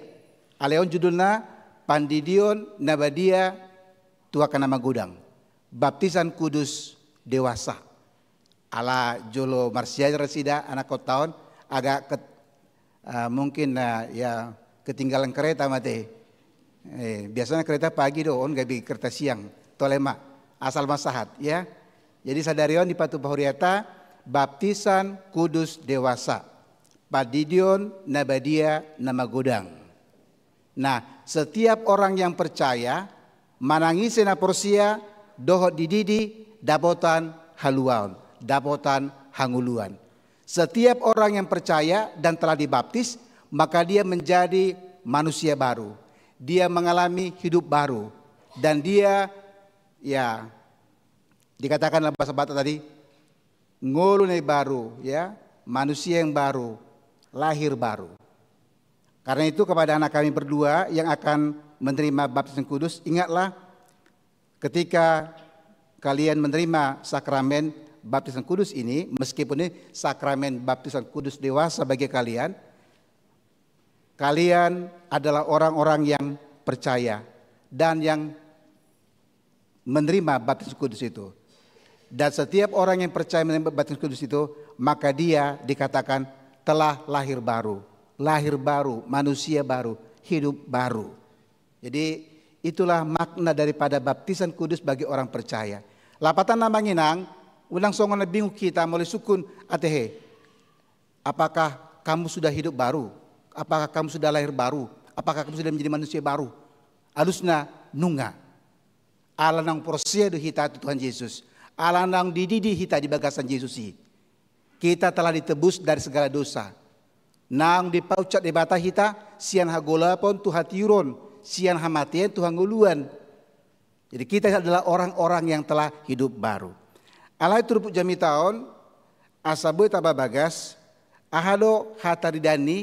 Alai on judulna Pandidion na Badia tu angka na magodang, Baptisan Kudus Dewasa. Ala jolo marsiajar nasida anak on, agak ket-, eh, mungkin, eh, ya, ketinggalan kereta mate. Eh, biasanya kereta pagi do, on gabe kereta siang. Tole ma, asal ma sahat, ya. Jadi sadari on dipatupa hurianta Baptisan Kudus Dewasa, Pandidion na Badia na magodang. Nah, setiap orang yang percaya, manang ise na porsea, dohot dididi, dapotan haluaon, dapotan hangoluan. Setiap orang yang percaya dan telah dibaptis, maka dia menjadi manusia baru. Dia mengalami hidup baru. Dan dia, ya, dikatakan dalam bahasa Batak tadi, ngolu na imbaru, ya, manusia yang baru, lahir baru. Karena itu, kepada anak kami berdua yang akan menerima baptisan kudus, ingatlah, ketika kalian menerima sakramen baptisan kudus ini, meskipun ini sakramen baptisan kudus dewasa bagi kalian, kalian adalah orang-orang yang percaya dan yang menerima baptisan kudus itu. Dan setiap orang yang percaya menerima baptisan kudus itu, maka dia dikatakan telah lahir baru. Lahir baru, manusia baru, hidup baru. Jadi, itulah makna daripada baptisan kudus bagi orang percaya. Lapatan na manginang, unang songon na bingung hita molo disungkun, atehe, apakah kamu sudah hidup baru? Apakah kamu sudah lahir baru? Apakah kamu sudah menjadi manusia baru? Alusna nunga. Ala naung porsea do hita tu Tuhan Jesus. Ala naung dididi hita di bagasan Jesus i. Kita telah ditebus dari segala dosa. Naung dipaunsat Debata hita sian hagolapon tu hatiuron, sian hamatean tu hangoluan. Jadi kita adalah orang-orang yang telah hidup baru. Alai turpuk jamita on, asa boi tamba bagas, aha do hataridaan ni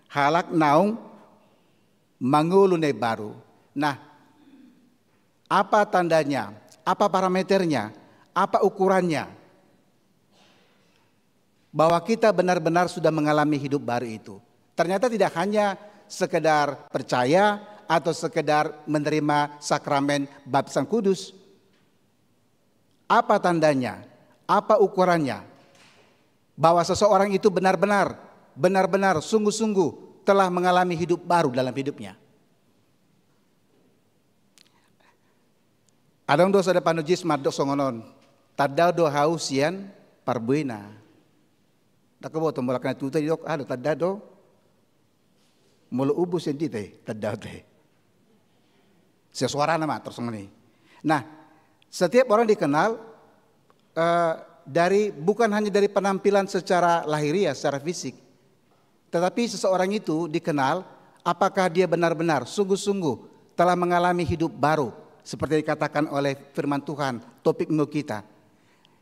halak naung mangolu na imbaru. Nah, apa tandanya, apa parameternya, apa ukurannya, bahwa kita benar-benar sudah mengalami hidup baru itu? Ternyata tidak hanya sekedar percaya atau sekedar menerima sakramen baptisan kudus. Apa tandanya? Apa ukurannya? Bahwa seseorang itu benar-benar, benar-benar, sungguh-sungguh telah mengalami hidup baru dalam hidupnya. Adong do sada panujis mandok songon on, tanda do hau sian parbuena. Ndang huboto molo angka na tutu didok, aha do tanda do? Molo ubu sian dia te, tanda te. Sian suarana ma, terus songon i. Nah, setiap orang dikenal, eh, dari, bukan hanya dari penampilan secara lahiriah, secara fisik. Tetapi seseorang itu dikenal apakah dia benar-benar, sungguh-sungguh telah mengalami hidup baru, seperti dikatakan oleh firman Tuhan, topik minggu kita.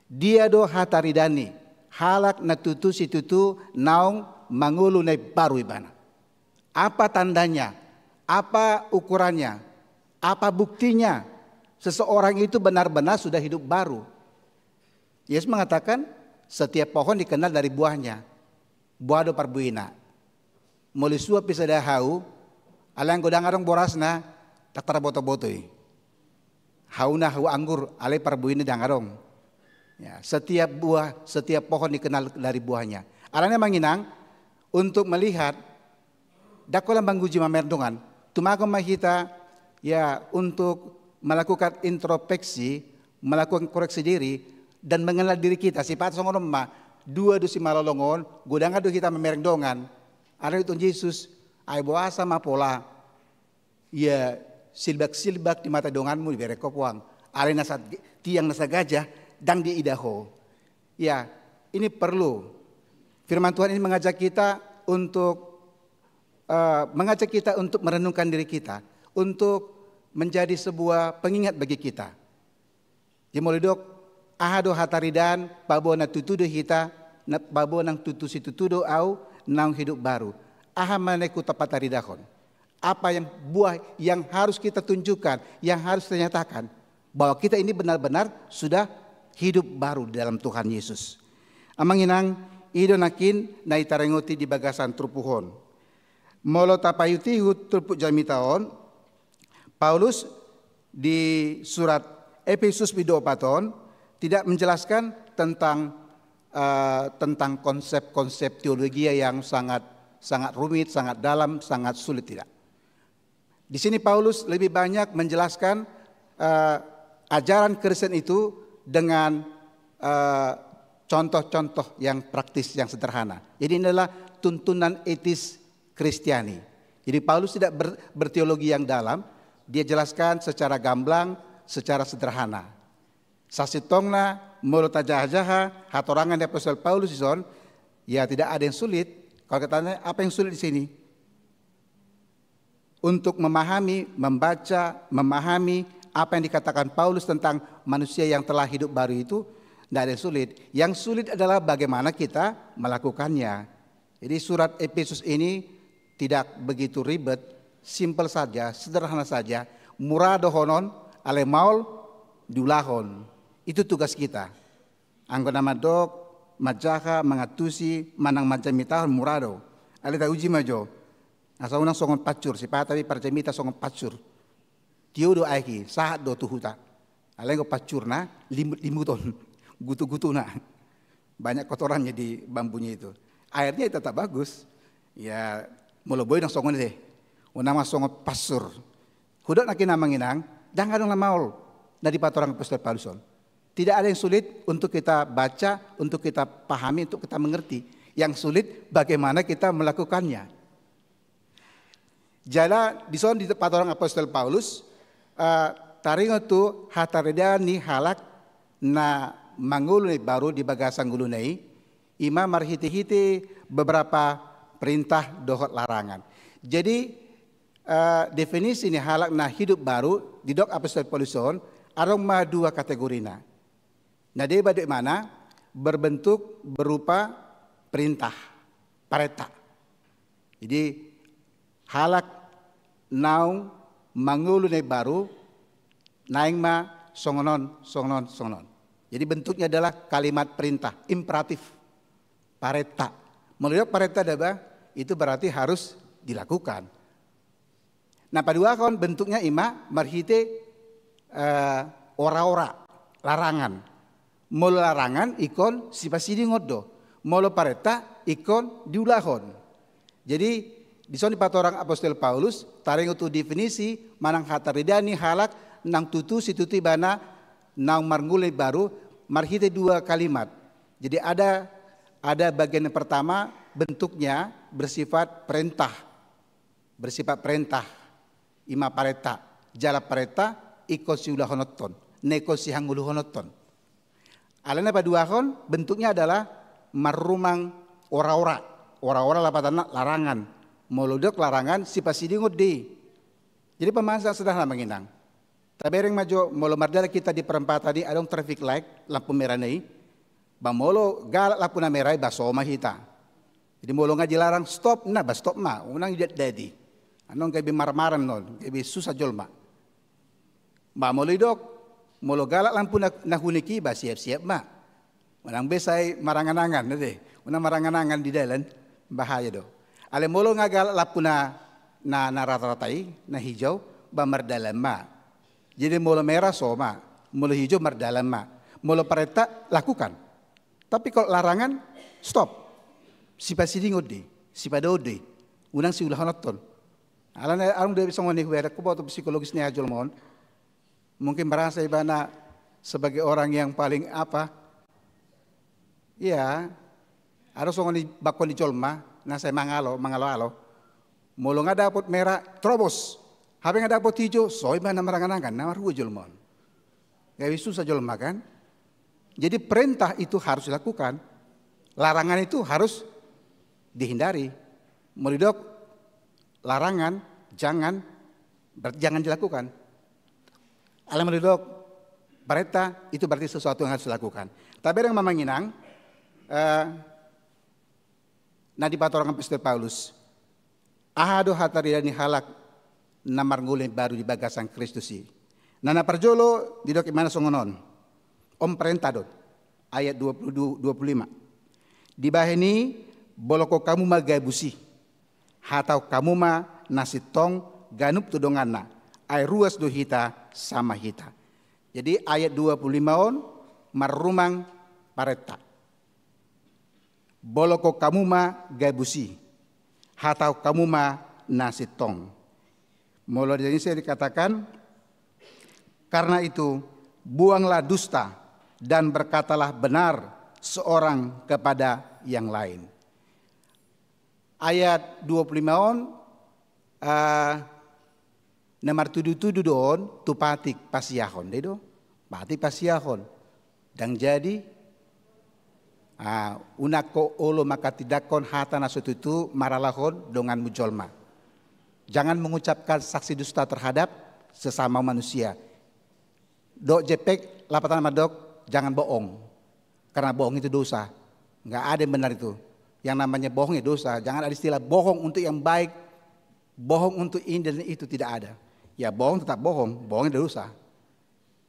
Dia do hataridaan ni halak na tutu situtu naung mangolu na imbaru ibana. Apa tandanya? Apa ukurannya? Apa buktinya seseorang itu benar-benar sudah hidup baru? Yesus mengatakan, setiap pohon dikenal dari buahnya. Buah do parbuena. Molo suap i sada hau, alai anggo ndang adong borasna, ndang tarboto-boto i. Hauna hau anggur, alai parbuena ndang adong. Ya, setiap buah, setiap pohon dikenal dari buahnya. Alani amang inang, untuk melihat, ndang holan manguji mamereng dongan, tumagon ma hita, ya, untuk melakukan introspeksi, melakukan koreksi diri, dan mengenal diri kita. Sipata songon on ma, dua do simalolong on, godang do hita mamereng dongan. Alai didok Jesus, ai boasa ma pola, ia silbak-silbak di mata donganmu dibereng ho puang. Alai na sa tiang na sagajah ndang diida ho. Ya, ini perlu. Firman Tuhan ini mengajak kita untuk eh, mengajak kita untuk merenungkan diri kita, untuk menjadi sebuah pengingat bagi kita. Jadi molo didok, aha do hataridaan, paboa nang tutu do hita, na paboa nang tutu situtu do au naung hidup baru. Aha ma na ingkon hutaridahon? Apa yang buah yang harus kita tunjukkan, yang harus kita nyatakan bahwa kita ini benar-benar sudah hidup baru di dalam Tuhan Yesus. Amang inang, i do nangkin na taringot di bagasan turpuk on. Molo tapaihut-ihut turpuk jamita on, Paulus di surat Efesus bindu opat on tidak menjelaskan tentang eh, tentang konsep-konsep teologia yang sangat sangat rumit, sangat dalam, sangat sulit, tidak. Di sini Paulus lebih banyak menjelaskan eh, ajaran Kristen itu dengan eh, contoh-contoh yang praktis, yang sederhana. Jadi ini adalah tuntunan etis Kristiani. Jadi Paulus tidak ber- berteologi yang dalam, dia jelaskan secara gamblang, secara sederhana. Sasintongna, molo tajaha-jaha hatorangan ni apostel Paulus dison, ya tidak ada yang sulit. Kalau kita tanya, apa yang sulit di sini? Untuk memahami, membaca, memahami apa yang dikatakan Paulus tentang manusia yang telah hidup baru itu, tidak ada yang sulit. Yang sulit adalah bagaimana kita melakukannya. Jadi surat Efesus ini tidak begitu ribet, simpel saja, sederhana saja, mura dohonon, alai maol diulahon. Itu tugas kita. Anggo na mandok, manjaha, mangantusi, manang manjamitahon mura do. Alai tauji ma jo. Asa unang songon pansur, sipata be parjamita songon pansur. Tio do aek i, sahat do tu huta. Alai anggo pansurna, limut-limuton, gutu-gutuna. Banyak kotorannya di bambunya itu. Airnya tetap bagus. Ya, molo boi unang songon i deh. Unang ma songon pansur. Hudok nangkin amang inang, ndang adong na maol na dipatorang apostel Paulus on. Tidak ada yang sulit untuk kita baca, untuk kita pahami, untuk kita mengerti. Yang sulit bagaimana kita melakukannya. Jala dison dipatorang apostel Paulus eh, taringot tu hataridaan ni halak na mangolu na imbaru di bagasan ngoluna i, ima marhite-hite beberapa perintah dohot larangan. Jadi eh, definisi ni halak na hidup baru didok apostel Paulus on, adong ma dua kategorina. Na deba do imana berbentuk berupa perintah, parenta. Jadi halak naung mangolu na imbaru naeng ma songon on, songon on, songon on. Jadi bentuknya adalah kalimat perintah, imperatif, parenta. Molo didok parenta deba, itu berarti harus dilakukan. Na paduahon bentuknya ima marhite eh, ora-ora, larangan. Molo larangan ingkon sipasidingon do. Molo parenta ingkon diulahon. Jadi dison dipatorang apostel Paulus taringot tu definisi manang hataridaan ni halak naung tutu situtu ibana naung marngolu na imbaru marhite dua kalimat. Jadi ada ada bagian yang pertama bentuknya bersifat perintah. Bersifat perintah, ima parenta, jala parenta ingkon siulahononton, na ingkon sihangoluhononton. Alai na paduahon bentuknya adalah marrumang ora-ora. Ora-ora lapatanna larangan. Molo didok larangan sipasidingon do i. Jadi pemahaman sederhana amang inang. Tabereng ma jo molo mardalan hita di perempatan i adong traffic light, lampu merah na i. Ba molo galak lampu na merah i ba so ma hita. Jadi molo nga dilarang stop, na ba stop ma, unang didat-dati. Annon gabe marmar annon, gabe susah jolma. Ba molo didok, molo galak lampu na, na hunik i ba siap-siap ma. Unang be sai marangan-angan, ate. Unang marangan-angan di dalan, bahaya do. Alai molo nga galak lampu na, na, na rata-rata i, na hijau, ba mardalan ma. Jadi molo merah so ma, molo hijau mardalan ma. Molo parenta lakukan. Tapi kalau larangan, stop. Sipasidingon do i, sipadaon do i. Unang siulahononton. Alana adong do songon i hubereng, huboto psikologis ni jolma on. Mungkin merasa ibana sebagai orang yang paling apa. Iya. Adong songon i bangko ni jolma na sai mangalo, mangalo-alo. Molo nga dapot merah, terobos. Hape nga dapot hijau, so ibana marangan-angan, na marhua jolma on. Gabe susah jolma kan? Jadi perintah itu harus dilakukan. Larangan itu harus dihindari. Molo didok larangan, jangan, berarti jangan dilakukan. Alai molo didok perintah, itu berarti sesuatu yang harus dilakukan. Tabereng ma amang inang, eh, na dipatorang apostel Paulus. Aha do hataridaan ni halak na marngolu na imbaru di bagasan Kristus i? Na, na parjolo didok ibana songon on. On perintah do. Ayat dua puluh dua, dua puluh lima. Dibahen i, bolongkon hamu ma gabus i. Hatahon hamu ma na sintong ganup tu donganna. Ai ruas do hita sama hita. Jadi ayat dua puluh lima on marrumang parentah. Bolongkon hamu ma gabus i, hatahon hamu ma na sintong. Molo di Indonesia dikatakan, karena itu, buanglah dusta dan berkatalah benar seorang kepada yang lain. Ayat dua puluh lima on, ah, na martudu-tudu do on tu patik pasiahon, dei do. Patik pasiahon. Ndang jadi, ah, unang ho olo manghatindangkon hata na so tutu marhalahon donganmu jolma. Jangan mengucapkan saksi dusta terhadap sesama manusia. Dok jempek, lapatan mandok, jangan bohong. Karena bohong itu dosa. Nggak ada yang benar itu. Yang namanya bohong ya dosa. Jangan ada istilah bohong untuk yang baik, bohong untuk ini dan itu, tidak ada. Ya bohong tetap bohong, bohong itu dosa.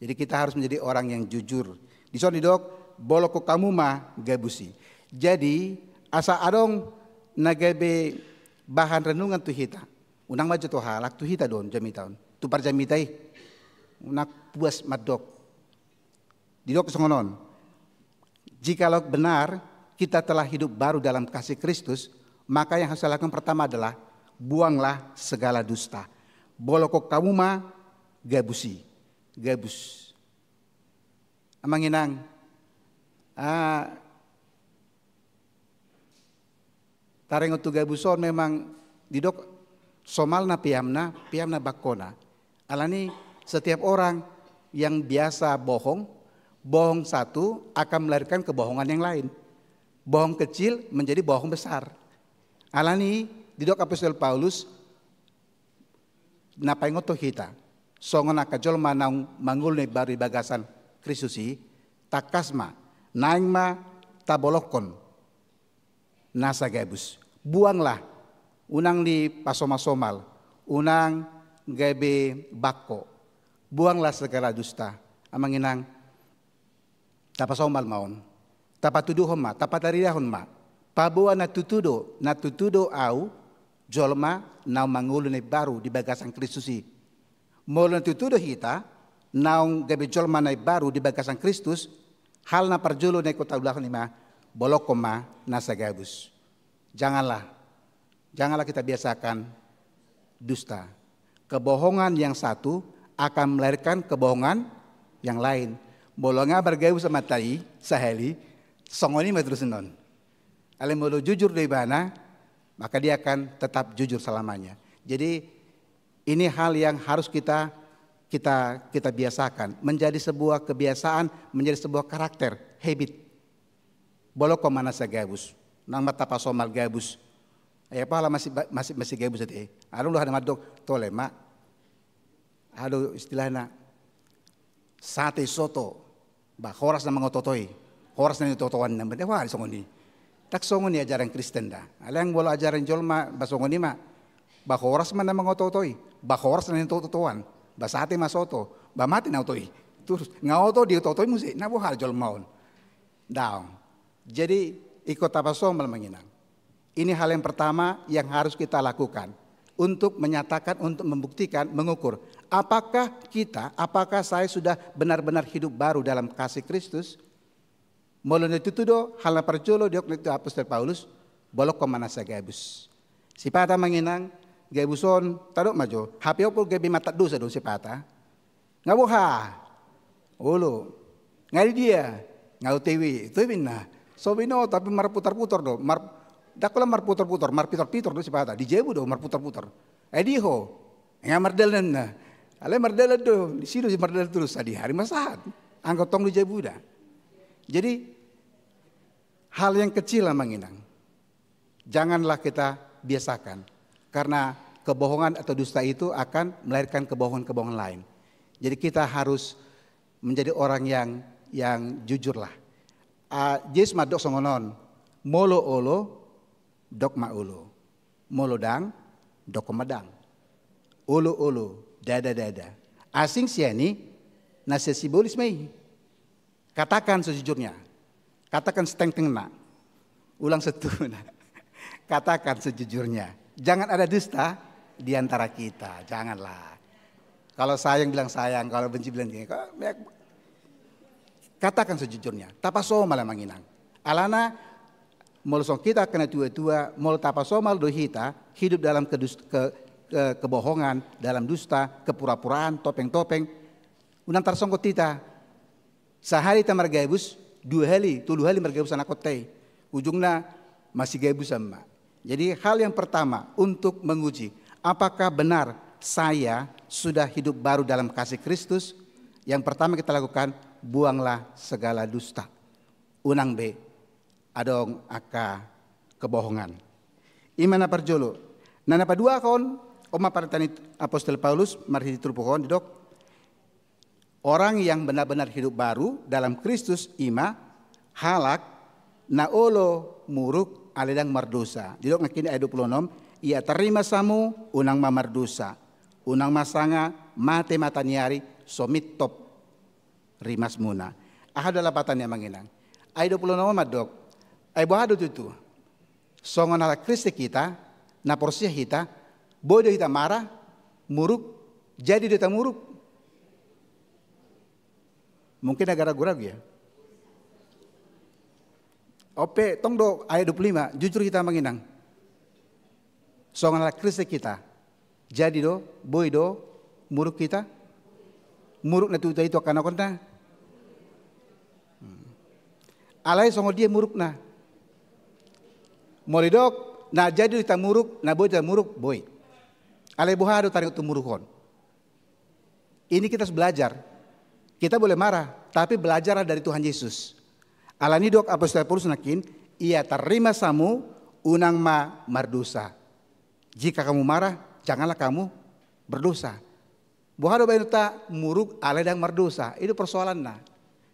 Jadi kita harus menjadi orang yang jujur. Di son didok, bolongkon hamu ma gabus i. Jadi, asa adong na gabe bahan renungan tu hita. Unang ma jo tu halak, tu hita do on jamita on. Tu parjamita i. Unang puas mandok. Didok songon on. Jikalau benar kita telah hidup baru dalam kasih Kristus, maka yang harus dilakukan pertama adalah buanglah segala dusta. Bolongkon hamu ma gabus i. Gabus. Amang inang, ah, taringot tu gabus on memang didok somalna peamna, peamna bangkona. Alani setiap orang yang biasa bohong, bohong satu akan melahirkan kebohongan yang lain. Bohong kecil menjadi bohong besar. Alani didok apostel Paulus, na paingothon hita songon angka jolma naung mangolu na imbaru di bagasan Kristus i, tangkas ma, naeng ma tabolongkon nasa gabus. Buanglah, unang dipasomal-somal, unang gabe bangko. Buanglah segala dusta. Amang inang, tapasomal ma on, tapatuduhon ma, tapataridahon ma. Paboa na tutu do, na tutu do au jolma naung mangolu na imbaru di bagasan Kristus i. Molo na tutu do hita naung gabe jolma na imbaru di bagasan Kristus, hal na parjolo na ingkon taulahon i ma, bolongkon ma nasa gabus. Janganlah, janganlah kita biasakan dusta. Kebohongan yang satu akan melahirkan kebohongan yang lain. Molo nga margabus sama tai sahali, songon i ma terus non. Alai molo jujur do ibana, maka dia akan tetap jujur selamanya. Jadi ini hal yang harus kita, kita, kita biasakan, menjadi sebuah kebiasaan, menjadi sebuah karakter, habit. Bolongkon ma nasa gabus, unang ma tapasomal gabus. Ai apala masih, masih, masih gabus ate. Adong do hata mandok, tole ma. Adong istilahna, sate soto. Ba horas na mangoto-otoi. Horas na nioto-otoan na, ba songon i. Ndang songon i ajaran Kristen da. Alai molo ajaran jolma, ba songon i ma. Ba horas ma na mangoto-otoi. Ba horas na nioto-otoan. Ba sate ma soto. Ba mate na oto i. Terus nga oto dioto-otoi muse. Na boha jolma on. Daong. Jadi ingkon tapasomal amang inang. Ini hal yang pertama yang harus kita lakukan untuk menyatakan, untuk membuktikan, mengukur apakah kita, apakah saya sudah benar-benar hidup baru dalam kasih Kristus. Molo na tutu do hal na parjolo didok ni apostel Paulus, bolongkon ma nasa gabus. Sipata amang inang, gabus on tadok ma jo, hape opo gabe mata dosa do sipata. Nga boha. Olo. Nga di dia. Nga O T W. Itu inna. So binoto, tapi marputar-putar do. Mar-, ndang pola marputar-putar, marpitor-pitor do sipata. Di jabu do marputar-putar. Ai di ho. Nga mardalan na. Alai mardalan do, disi do mardalan terus, sadihari ma sahat. Anggo tong do jabuda. Jadi, hal yang kecil lah manginang. Janganlah kita biasakan. Karena kebohongan atau dusta itu akan melahirkan kebohongan-kebohongan lain. Jadi kita harus menjadi orang yang yang jujur lah. Ah, Jesus mandok songon on, molo olo, dok ma olo. Molo dang, dok ma dang. Olo olo, dada dada. Asing sian i, na sian Sibolis ma i. Katakan sejujurnya. Katakan setengtengna. Ulang setuna. Katakan sejujurnya. Jangan ada dusta di antara kita. Janganlah. Kalau sayang bilang sayang, kalau benci bilang benci. Katakan sejujurnya. Tapasomal amang inang. Alana molo songon hita angka na tua-tua, molo tapasomal do hita hidup dalam kedus, ke, ke, kebohongan, dalam dusta, kepura-puraan, topeng-topeng, unang tarsonggot hita. Sahali hita margabus, dua hali, tolu hali margabus anakhonta i. Ujungna masigabusan ma. Jadi hal yang pertama untuk menguji apakah benar saya sudah hidup baru dalam kasih Kristus, yang pertama kita lakukan, buanglah segala dusta. Unang be adong angka kebohongan. I ma na parjolo. Na, na paduahon, on ma parhata ni apostel Paulus marhite turpuk on, didok, orang yang benar-benar hidup baru dalam Kristus i ma halak na olo muruk alai dang mardosa. Didok nangkin ayat dua puluh enam, ia tarrimas hamu, unang ma mardosa, unang ma sanga mate mataniari so mintop rimasmuna. Aha do lapatanna amang inang? Ayat dua puluh enam mandok, ai boha do tutu? Songon halak Kristen hita, na porsea hita, boi do hita marah, muruk, jadi do hita muruk? Mungkin agak ragu-ragu ya. On pe, tong do ayat dua puluh lima, jujur hita amang inang. Songon halak Kristen hita, jadi do, boi do muruk hita? Muruk na tutu i tu angka anakhonta? Hmm. Alai songon dia murukna? Molo didok na jadi do hita muruk, na boi do hita muruk, boi. Alai boha do taringot tu muruk on? Ini kita harus belajar. Kita boleh marah, tapi belajarlah dari Tuhan Yesus. Alani didok apostel Paulus nangkin, ia tarrimas hamu, unang ma mardosa. Jika kamu marah, janganlah kamu berdosa. Boha do baenonta muruk alai dang mardosa? I do persoalanna.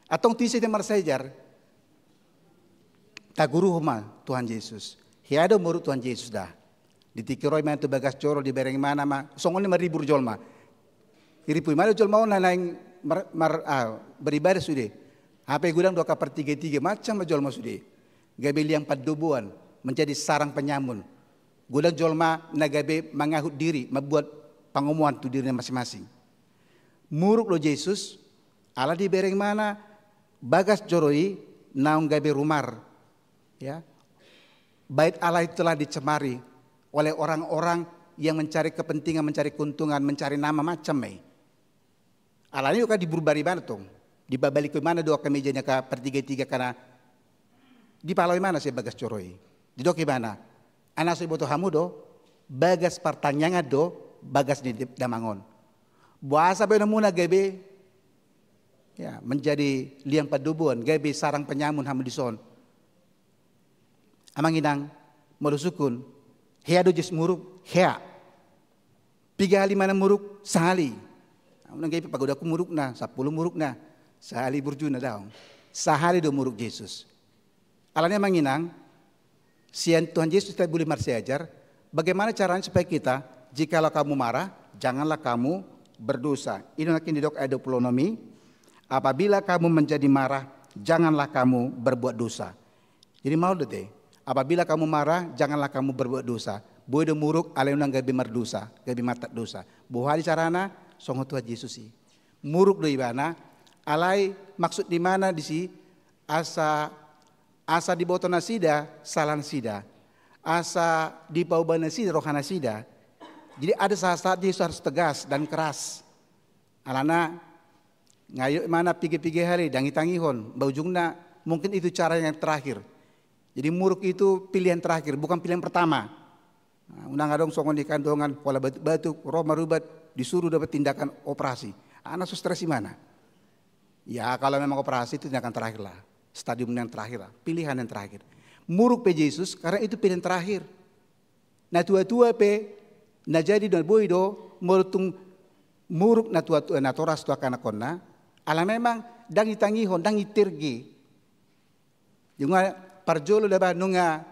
Antong tu ise hita marsiajar? Taguruhon ma Tuhan Yesus. Hea do muruk Tuhan Yesus da. Di tingki ro i ma tu bagas joro, dibereng ibana ma, songon i maribur jolma. Iribur ibana jolma on na naeng mar, mar, ah, beribadah sude. Hape godang do angka partiga-tiga, macam ma jolma sude. Gabe liang pandoboan, menjadi sarang penyamun. Godang jolma na gabe mangahut diri, mambuat pangomoan tu dirina masing-masing. Muruk do Jesus, ala dibereng ibana bagas joro i naung gabe rumar. Ya. Bait Allah itu telah dicemari oleh orang-orang yang mencari kepentingan, mencari keuntungan, mencari nama, macam ma i. Alani do kan diburbari ibana tong. Dibabalihon ibana do angka meja ni angka partiga-tiga, karena dipalao ibana sian bagas joro i. Didok ibana, ai na so diboto hamu do, bagas partangiangan do bagas ni damang on. Boasa baenonmuna gabe, ya, menjadi liang pandoboan, gabe sarang penyamun hamu dison? Amang inang, molo husungkun, hea do Jesus muruk? Hea. Piga hali ibana muruk? Sahali. Unang gabe pagodangku murukna, sampulu murukna, sahali burjuna, daong. Sahali do muruk Jesus. Alani amang inang, sian Tuhan Yesus hita boi marsiajar, bagaimana caranya supaya kita, jikalau kamu marah, janganlah kamu berdosa. I do nangkin didok ayat dua puluh enam i, apabila kamu menjadi marah, janganlah kamu berbuat dosa. Jadi maol do te, apabila kamu marah, janganlah kamu berbuat dosa. Boi do muruk, alai unang gabe mardosa, gabe mardosa. Boha do carana? Songon Tuhan Jesus i. Muruk do ibana, alai maksud ni ibana disi, asa, asa diboto nasida sala nasida, asa dipaubah nasida roha nasida. Jadi ada saat-saat Jesus harus tegas dan keras. Alana, nga didok ibana piga-piga hali, dang ditangihon, ba ujungna mungkin itu cara yang terakhir. Jadi muruk itu pilihan terakhir, bukan pilihan pertama. Nah, unang adong songon di angka dongan, pola batuk-batuk, ro marubat, Disuruh dapat tindakan operasi. Anak so stres di mana? Ya, kalau memang operasi itu tindakan terakhir lah. Stadium yang terakhir lah. Pilihan yang terakhir. Muruk pe Jesus, karena itu pilihan terakhir. Na tua-tua pe, na jadi na boi do, molo tung muruk na tua-tua, na toras tu angka anakkonna, ala memang ndang ditangihon, ndang iterge. Nunga parjolo daba nunga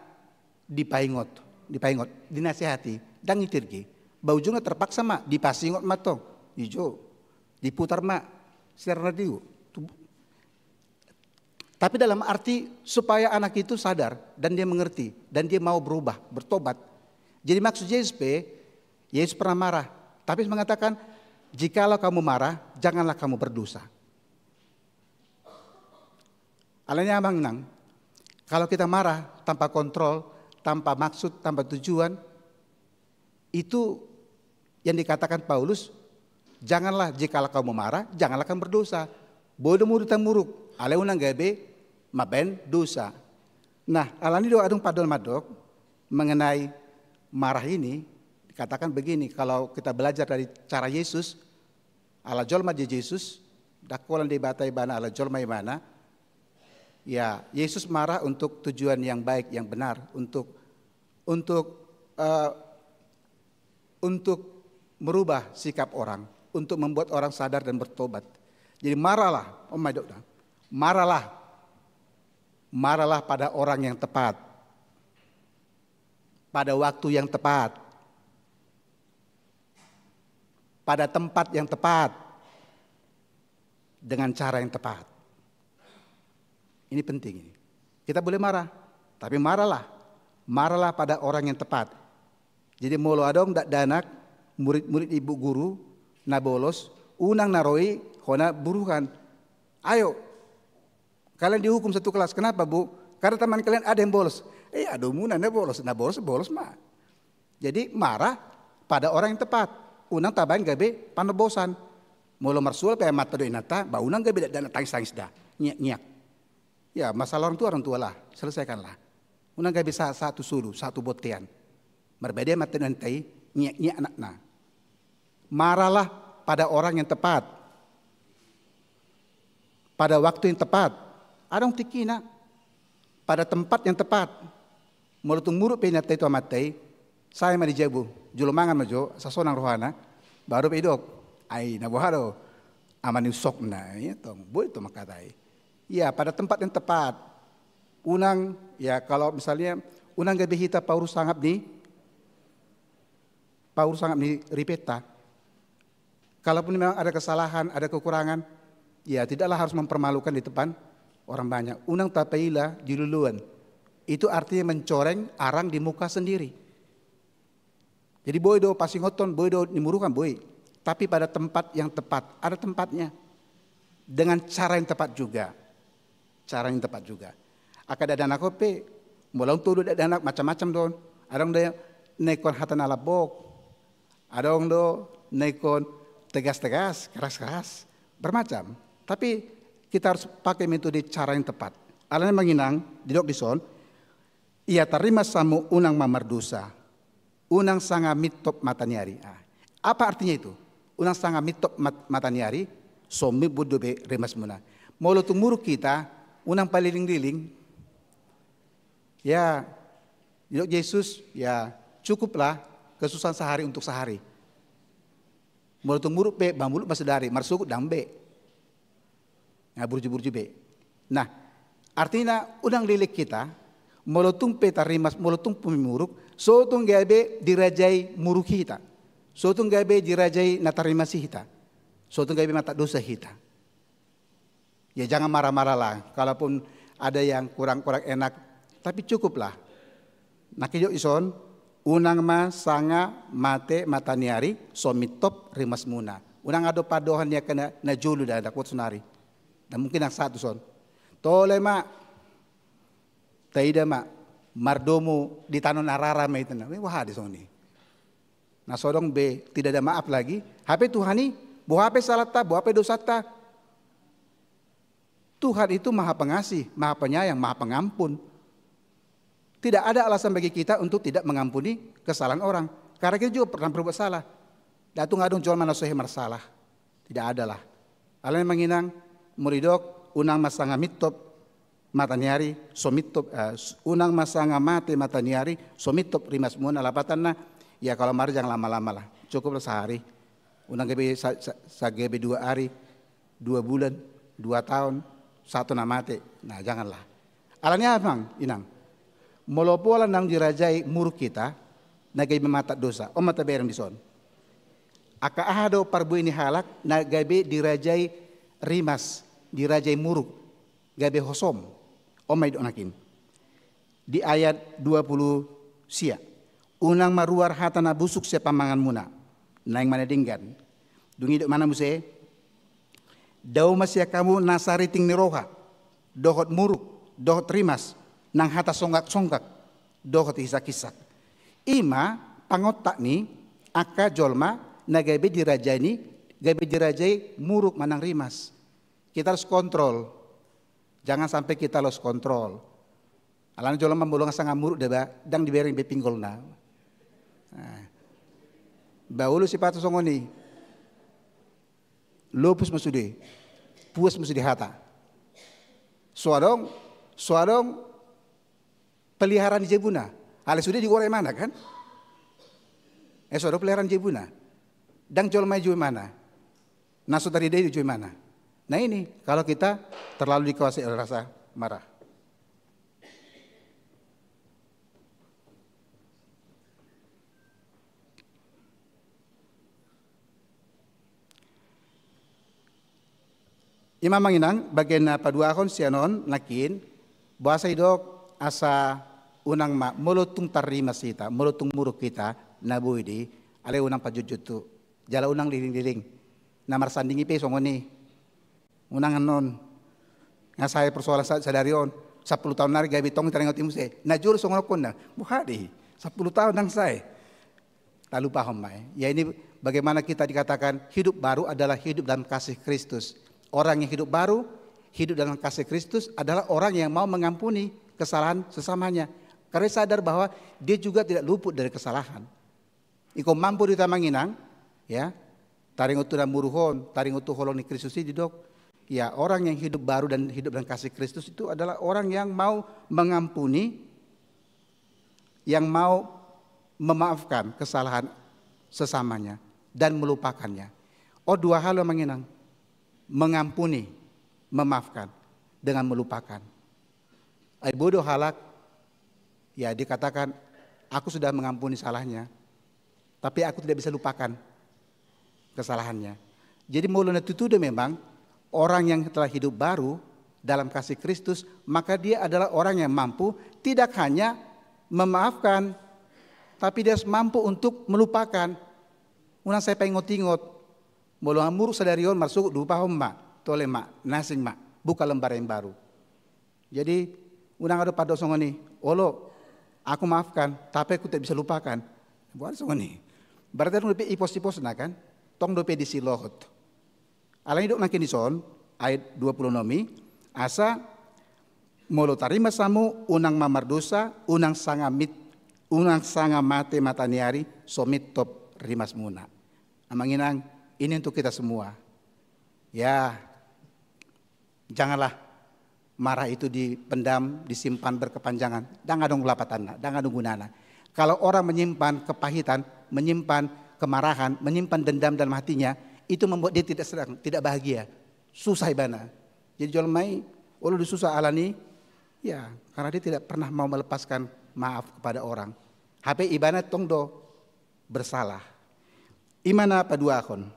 dipaingot, dipaingot, dinasihati, ndang iterge. Ba ujungna terpaksa ma dipasingot ma tong, ijo, diputar ma sinar na diu. Tu-, tapi dalam arti supaya anak itu sadar dan dia mengerti dan dia mau berubah, bertobat. Jadi maksud Yesus pe, Yesus pernah marah, tapi mengatakan, "Jikalau kamu marah, janganlah kamu berdosa." Alani amang inang, kalau kita marah tanpa kontrol, tanpa maksud, tanpa tujuan, itu yang dikatakan Paulus, "Janganlah, jikalau kamu marah, janganlah kamu berdosa." Boi do muruk, muruk, alai unang gabe mambaen dosa. Nah, alani do adong pandohan mandok mengenai marah ini, dikatakan begini, kalau kita belajar dari cara Yesus, ala jolma di Jesus, ndang holan Debata ibana, ala jolma ibana. Ya, Yesus marah untuk tujuan yang baik, yang benar, untuk, untuk, eh, untuk merubah sikap orang, untuk membuat orang sadar dan bertobat. Jadi marahlah, oh my God, marahlah, marahlah pada orang yang tepat, pada waktu yang tepat, pada tempat yang tepat, dengan cara yang tepat. Ini penting ini. Kita boleh marah, tapi marahlah. Marahlah pada orang yang tepat. Jadi molo adong dakdanak, murid-murid ibu guru, na bolos, unang na ro i hona buruhan. Ayo, kalian dihukum satu kelas. Kenapa, Bu? Karena teman kalian ada yang bolos. Eh, adomuna na bolos, na bolos, bolos ma. Jadi marah pada orang yang tepat. Unang tabaen gabe panobosan. Molo marsual pe amanta dohot inanta, ba unang gabe dakdanak tangis-tangis da. Ngiak-ngiak. Ya, masalah orang tua, orang tua lah. Selesaikanlah. Unang gabe sa-, sahat tu solu, sahat tu bontean. Marbadai amanta dohot inanta i, ngiak-ngiak anakna. Marahlah pada orang yang tepat. Pada waktu yang tepat. Adong tingkina. Pada tempat yang tepat. Molo tung muruk pe inanta i tu amanta i, sae ma di jabu, jolo mangan ma jo, asa sonang rohana, baru pe didok, "Ai, na boha do ama ni unsokna?" Ia tong, boi tong mangkatai. Ya, pada tempat yang tepat. Unang, ya, kalau misalnya, unang gabe hita paurus sangap ni, paurus sangap ni ripenta. Kalaupun memang ada kesalahan, ada kekurangan, ya, tidaklah harus mempermalukan di depan orang banyak. Unang tapaila di luluan. Itu artinya mencoreng arang di muka sendiri. Jadi boi do pasingothon, boi do nimurukan, boi. Tapi pada tempat yang tepat, ada tempatnya. Dengan cara yang tepat juga. Cara yang tepat juga. Angka dakdanak on pe, molo unang tolu dakdanak macam-macam do on. Adong do na ingkon hata na lambok. Adong do na ingkon tegas-tegas, keras-keras. Bermacam. Tapi kita harus pakai metode cara yang tepat. Alani amang inang, didok dison, ia tarrimas hamu unang ma mardosa. Unang sanga mintop mata ni ari. Ah. Apa artinya itu? Unang sanga mintop mat-, mata ni ari, so mimbu dope rimasmuna. Molo tung muruk hita, unang paliling-liling. Ya, didok Jesus, ya, cukuplah kesusahan sehari untuk sehari. Molo tung muruk pe, ba muruk ma sadari, marsogot ndang be. Nga burju-burju be. Nah, artina unang liling hita, molo tung pe tarrimas, molo tung pe muruk, so tung gabe dirajai muruk hita. So tung gabe dirajai na tarrimas i hita. So tung gabe mardosa hita. Ya, jangan marah-marah lah, kalaupun ada yang kurang-kurang enak, tapi cukuplah. Nangkin didok dison, unang ma sanga mate mata ni ari, so mintop rimasmuna. Unang adong pandohan ni angka na, na jolo da, ndang kuat sonari. Ndang mungkin ndang sahat dison. Tole ma, taida ma, mardomu di tano na rara ma i, ninna. Wah, di soni. Na so adong be, tidak ada maaf lagi. Hape Tuhan i, boha pe salanta, boha pe dosanta. Tuhan itu maha pengasih, maha penyayang, maha pengampun. Tidak ada alasan bagi kita untuk tidak mengampuni kesalahan orang. Karena kita juga pernah berbuat salah. Nda tung adong jolma na so hea marsalah. Tidak ada lah. Alai amang inang, molo didok, unang ma sanga mintop mata ni ari, so mintop, eh, unang ma sanga mate mata ni ari, so mintop rimasmuna, lapatanna, ya kalau mari jangan lama-lama lah. Cukuplah sehari. Unang gabe sa-, sa-, sa-, gabe dua hari, dua bulan, dua tahun, sahat tu na mate. Nah, janganlah. Alani aha amang inang? Molo pola naung dirajai muruk hita, na gabe mamata dosa. On ma tabereng dison. Angka aha do parbue ni halak na gabe dirajai rimas, dirajai muruk, gabe hosom? On ma didok nangkin. Di ayat dua puluh sia. Unang ma ruar hata na busuk sian pamanganmuna. Naeng ma na denggan. Dung i didok ibana muse. Dao ma sian hamu na sariting ni roha, dohot muruk, dohot rimas, nang hata songgak-songgak, dohot hisakhisak. I ma pangontak ni angka jolma na gabe dirajai ni, gabe dirajai muruk manang rimas. Kita harus kontrol. Jangan sampai kita lost control. Alani jolma molo nga sanga muruk da ba, ndang dibereng be pinggolna. Nah. Ba olo sipata songon i. Lopus ma sude. Puas ma sude hata. So adong, so adong peliharaan di jabuna. Alai sude digora ibana kan? Eh, so adong peliharaan di jabuna. Ndang jolma i jumana. Na so tarida i jumana. Nah ini, kalau kita terlalu dikuasai oleh rasa marah. I ma amang inang, bagian na paduahon sian on, nangkin, boasa didok asa unang ma, molo tung tarrimas hita, molo tung muruk hita, na boi do i, alai unang pajutjut tu. Jala unang liling-liling. Na marsanding i pe songon i. Unang annon. Nga sae persoalan sa-, sadari on. Sampulu taon nari gabe tong taringot i muse. Na jolo songon on na. Boha do i. Sampulu taon ndang sae. Talupahon ma i. Ya ini bagaimana kita dikatakan hidup baru adalah hidup dalam kasih Kristus. Orang yang hidup baru, hidup dalam kasih Kristus adalah orang yang mau mengampuni kesalahan sesamanya. Karena dia sadar bahwa dia juga tidak luput dari kesalahan. Ingkon mampu do hita amang inang, ya, taringot tu na muruk on, taringot tu holong ni Kristus i didok. Ya, orang yang hidup baru dan hidup dalam kasih Kristus itu adalah orang yang mau mengampuni, yang mau memaafkan kesalahan sesamanya dan melupakannya. Oh, dua hal amang inang, mengampuni, memaafkan, dengan melupakan. Ai boi do halak, ya, dikatakan, aku sudah mengampuni salahnya, tapi aku tidak bisa lupakan kesalahannya. Jadi molo na tutu do memang orang yang telah hidup baru dalam kasih Kristus, maka dia adalah orang yang mampu tidak hanya memaafkan, tapi dia harus mampu untuk melupakan. Unang sai paingot-ingot. Molo nga muruk sadari on marsogot, lupahon ma, tole ma, na asing ma, buka lembaran baru. Jadi unang adong pandok songon i, olo, aku maafkan, tapi aku tidak bisa lupakan. Boha do songon i. Berarti adong dope ipos-iposna kan, tong dope disi lohot. Alani didok nangkin dison, ayat dua puluh enam i, asa molo tarrimas hamu unang ma mardosa, unang sanga mit-, unang sanga mate mata ni ari, so mintop rimasmuna. Amang inang, ini untuk kita semua. Ya, janganlah marah itu dipendam, disimpan berkepanjangan. Ndang adong lapatanna, ndang adong gunana. Kalau orang menyimpan kepahitan, menyimpan kemarahan, menyimpan dendam dalam hatinya, itu membuat dia tidak senang, tidak bahagia. Susah ibana. Jadi jolma i, olo do susah alani, ya, karena dia tidak pernah mau melepaskan maaf kepada orang. Hape ibana tong do bersalah. I ma na paduahon.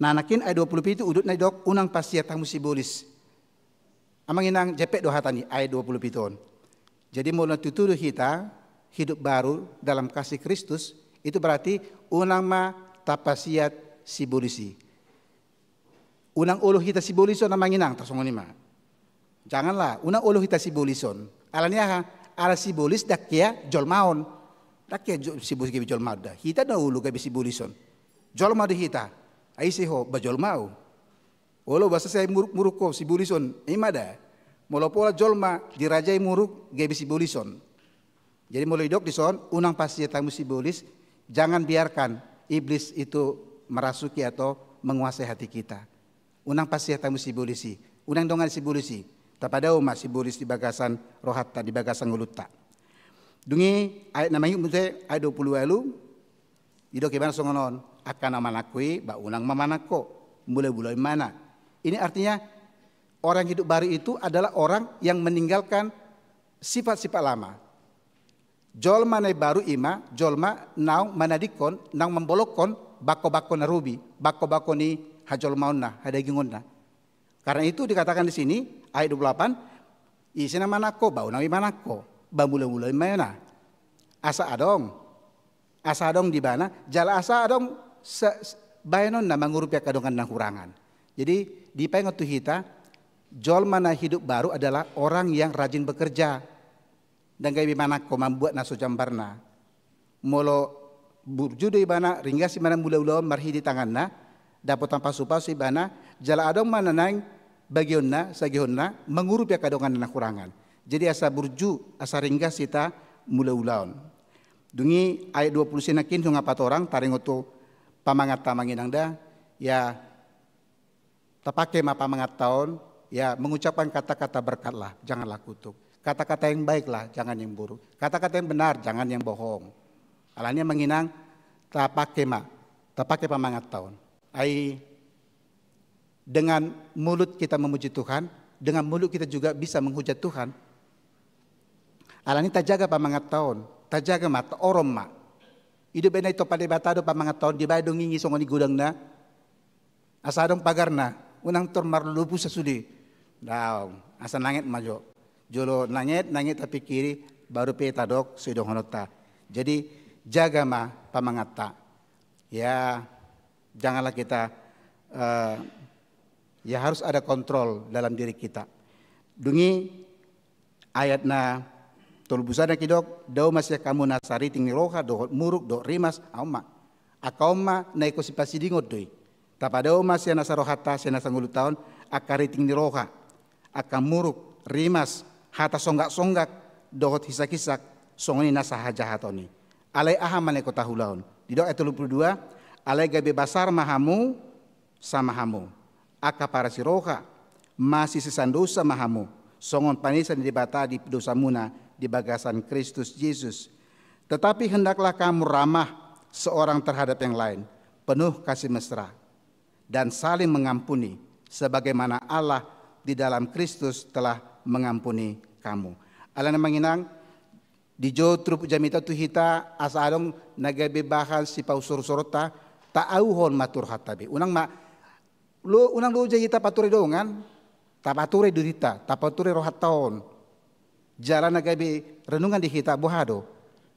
Nah, nangkin ayat dua puluh pitu udutna didok, unang pasiat hamu sibolis. Amang inang, jempek do hata ni ayat dua puluh pitu on. Jadi molo na tutu do hita hidup baru dalam kasih Kristus, itu berarti unang ma tapasiat sibolis i. Unang olo hita sibolison amang inang, tarsongon i ma. Janganlah, unang olo hita sibolison. Alani aha? Ala sibolis ndang hea jolmaon. Ndang hea jo-, sibolis gabe jolmaon da. Hita na olo gabe sibolison. Jolma do hita. Ai ise ho, ba jolma au. Olo boasa sai muruk-muruk ho sibolison. I ma da. Molo pola jolma dirajai muruk gabe sibolison. Jadi molo didok dison, unang pasiat hamu sibolis, jangan biarkan iblis itu merasuki atau menguasai hati kita. Unang pasihat hamu sibolis i, unang dongani sibolis i. Tapadao ma sibolis di bagasan rohanta, di bagasan ngolunta. Dung i ayat na mangihut muse, ayat dua puluh ualu, didok ibana songon on, angka na manangko i, ba unang ma manangko, mulaulaon ibana. Ini artinya orang hidup baru itu adalah orang yang meninggalkan sifat-sifat lama. Jolma na baru i ma jolma naung manadingkon, naung mambolongkon bangko-bangko na robi, bangko-bangko ni hajolmaonna, hadagingonna. Karena itu dikatakan di sini, ayat dua puluh delapan, ise na manangko, ba unang i manangko, ba mulaulaon ibana. Asa adong, asa adong di ibana, jala asa adong se-, se-, bahenonna mangurupi angka dongan na hurangan. Jadi, dipaingot tu hita, jolma na hidup baru adalah orang yang rajin bekerja. Ndang gabe manangko mambuat na so jambarna. Molo burju do ibana, ringgas ibana mulaulaon marhite tanganna, dapotan pasupasu ibana, jala adong ma na naeng bagionna, sagihonna, mangurupi angka dongan na hurangan. Jadi asa burju, asa ringgas hita mulaulaon. Dung i ayat dua puluh sia nangkin nunga patorang, taringot tu pamanganta, amang inang da, ya, tapake ma pamanganta on, ya, mengucapkan kata-kata berkatlah, janganlah kutuk. Kata-kata yang baiklah, jangan yang buruk. Kata-kata yang benar, jangan yang bohong. Alani i, amang inang, tapake ma, tapake pamanganta on. Ai dengan mulut kita memuji Tuhan, dengan mulut kita juga bisa menghujat Tuhan. Alani i tajaga pamanganta on, tajaga ma, taorom ma. I do umbahen na ditompa Debata do pamanganta on, dibahen do ngingi songon i godangna. Asa adong pagarna, unang tor marlopusan sude. Daong, asa nanget ma jo. Jolo nanget, nanget tapingkiri, baru pe tadok sidohononta. Jadi, jaga ma pamanganta. Ya, janganlah kita, eh, ya, harus ada kontrol dalam diri kita. Dung i ayat na tolu pulu sada didok, dao ma sian hamu nasa riting ni roha, dohot muruk, dohot rimas, on ma. Angka on ma na ingkon sipasidingon do i. Tapadao ma sian nasa rohanta, sian nasa ngolunta on, angka riting ni roha, angka muruk, rimas, hata songgak-songgak, dohot hisakhisak, songon i nasa hajahaton i. Alai aha ma na ingkon taulahon? Didok ayat tolu pulu dua, alai gabe basar ma hamu, sama hamu. Angka parasi roha, masisean dosa ma hamu, songon panesa ni Debata di dosamuna di bagasan Kristus Jesus. Tetapi hendaklah kamu ramah seorang terhadap yang lain, penuh kasih mesra, dan saling mengampuni, sebagaimana Allah di dalam Kristus telah mengampuni kamu. Alani i, amang inang, dijou turpuk jamita tu hita, asa adong na gabe bahan sipausur-usuronta, taauhon ma tu rohanta be. Unang ma, lo, unang loja hita pature dongan, tapature dirinta, tapature rohanta on. Jala na gabe renungan di hita, boha do?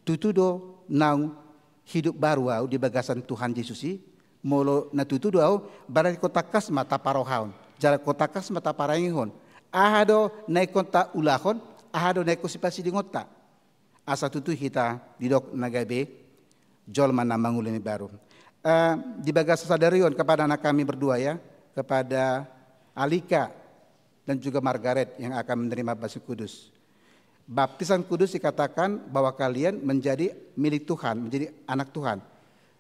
Tutu do naung hidup baru au di bagasan Tuhan Jesus i? Molo na tutu do au, berarti ingkon tangkas ma taparohahon. Jala ingkon tangkas ma taparangehon. Aha do na ingkon taulahon, aha do na ingkon sipasidingonta? Asa tutu hita didok na gabe jolma na mangolu na baru. Eh, di bagasan sadari on kepada anak kami berdua ya, kepada Alika dan juga Margaret yang akan menerima baptisan kudus. Baptisan kudus dikatakan bahwa kalian menjadi milik Tuhan, menjadi anak Tuhan.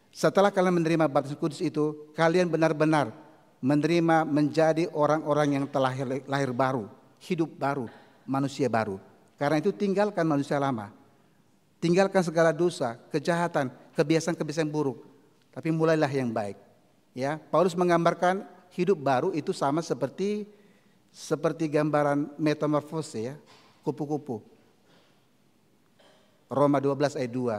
Setelah kalian menerima baptisan kudus itu, kalian benar-benar menerima menjadi orang-orang yang telah lahir baru, hidup baru, manusia baru. Karena itu tinggalkan manusia lama. Tinggalkan segala dosa, kejahatan, kebiasaan-kebiasaan buruk. Tapi mulailah yang baik. Ya, Paulus menggambarkan hidup baru itu sama seperti, seperti gambaran metamorfose ya, kupu-kupu. Roma dua belas ayat dua.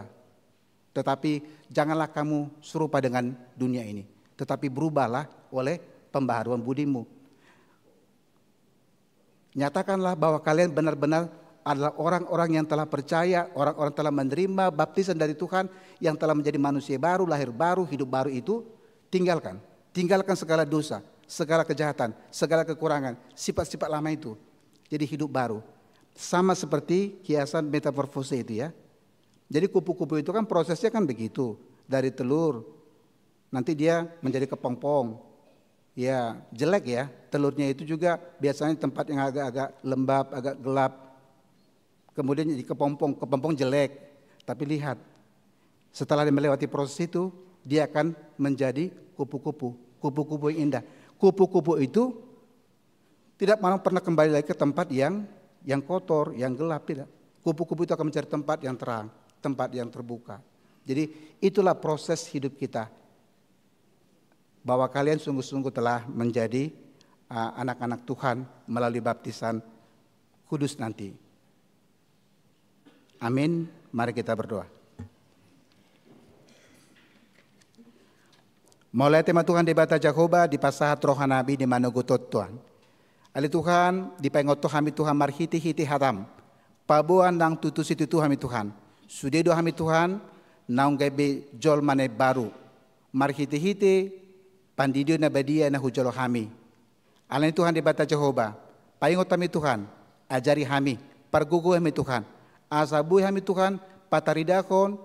Tetapi janganlah kamu serupa dengan dunia ini, tetapi berubahlah oleh pembaharuan budimu. Nyatakanlah bahwa kalian benar-benar adalah orang-orang yang telah percaya, orang-orang telah menerima baptisan dari Tuhan, yang telah menjadi manusia baru, lahir baru, hidup baru itu, tinggalkan. Tinggalkan segala dosa, segala kejahatan, segala kekurangan, sifat-sifat lama itu. Jadi hidup baru. Sama seperti kiasan metamorfose itu ya. Jadi kupu-kupu itu kan prosesnya kan begitu. Dari telur, nanti dia menjadi kepompong. Ya, jelek ya. Telurnya itu juga biasanya tempat yang agak-agak lembab, agak gelap. Kemudian jadi kepompong, kepompong jelek. Tapi lihat, setelah dia melewati proses itu, Dia akan menjadi kupu-kupu, kupu-kupu yang indah. Kupu-kupu itu tidak mau pernah kembali lagi ke tempat yang yang kotor, yang gelap, tidak. Kupu-kupu itu akan mencari tempat yang terang, tempat yang terbuka. Jadi itulah proses hidup kita. Bahwa kalian sungguh-sungguh telah menjadi uh, anak-anak Tuhan melalui baptisan kudus nanti. Amin. Mari kita berdoa. Mauliate ma Tuhan Debata Jahowa, dipasahat roha nami di manogot on Tuhan. Ale Tuhan, dipaingot hami Tuhan marhite-hite hatam. Paboa nang tutu situtu hami Tuhan. Sude do hami Tuhan, naung gabe jolma na imbaru. Marhite-hite pandidion na badia na hujalo hami. Alani Tuhan Debata Jahowa, paingot hami Tuhan, ajari hami, pargogoi hami Tuhan, asa boi hami Tuhan, pataridahon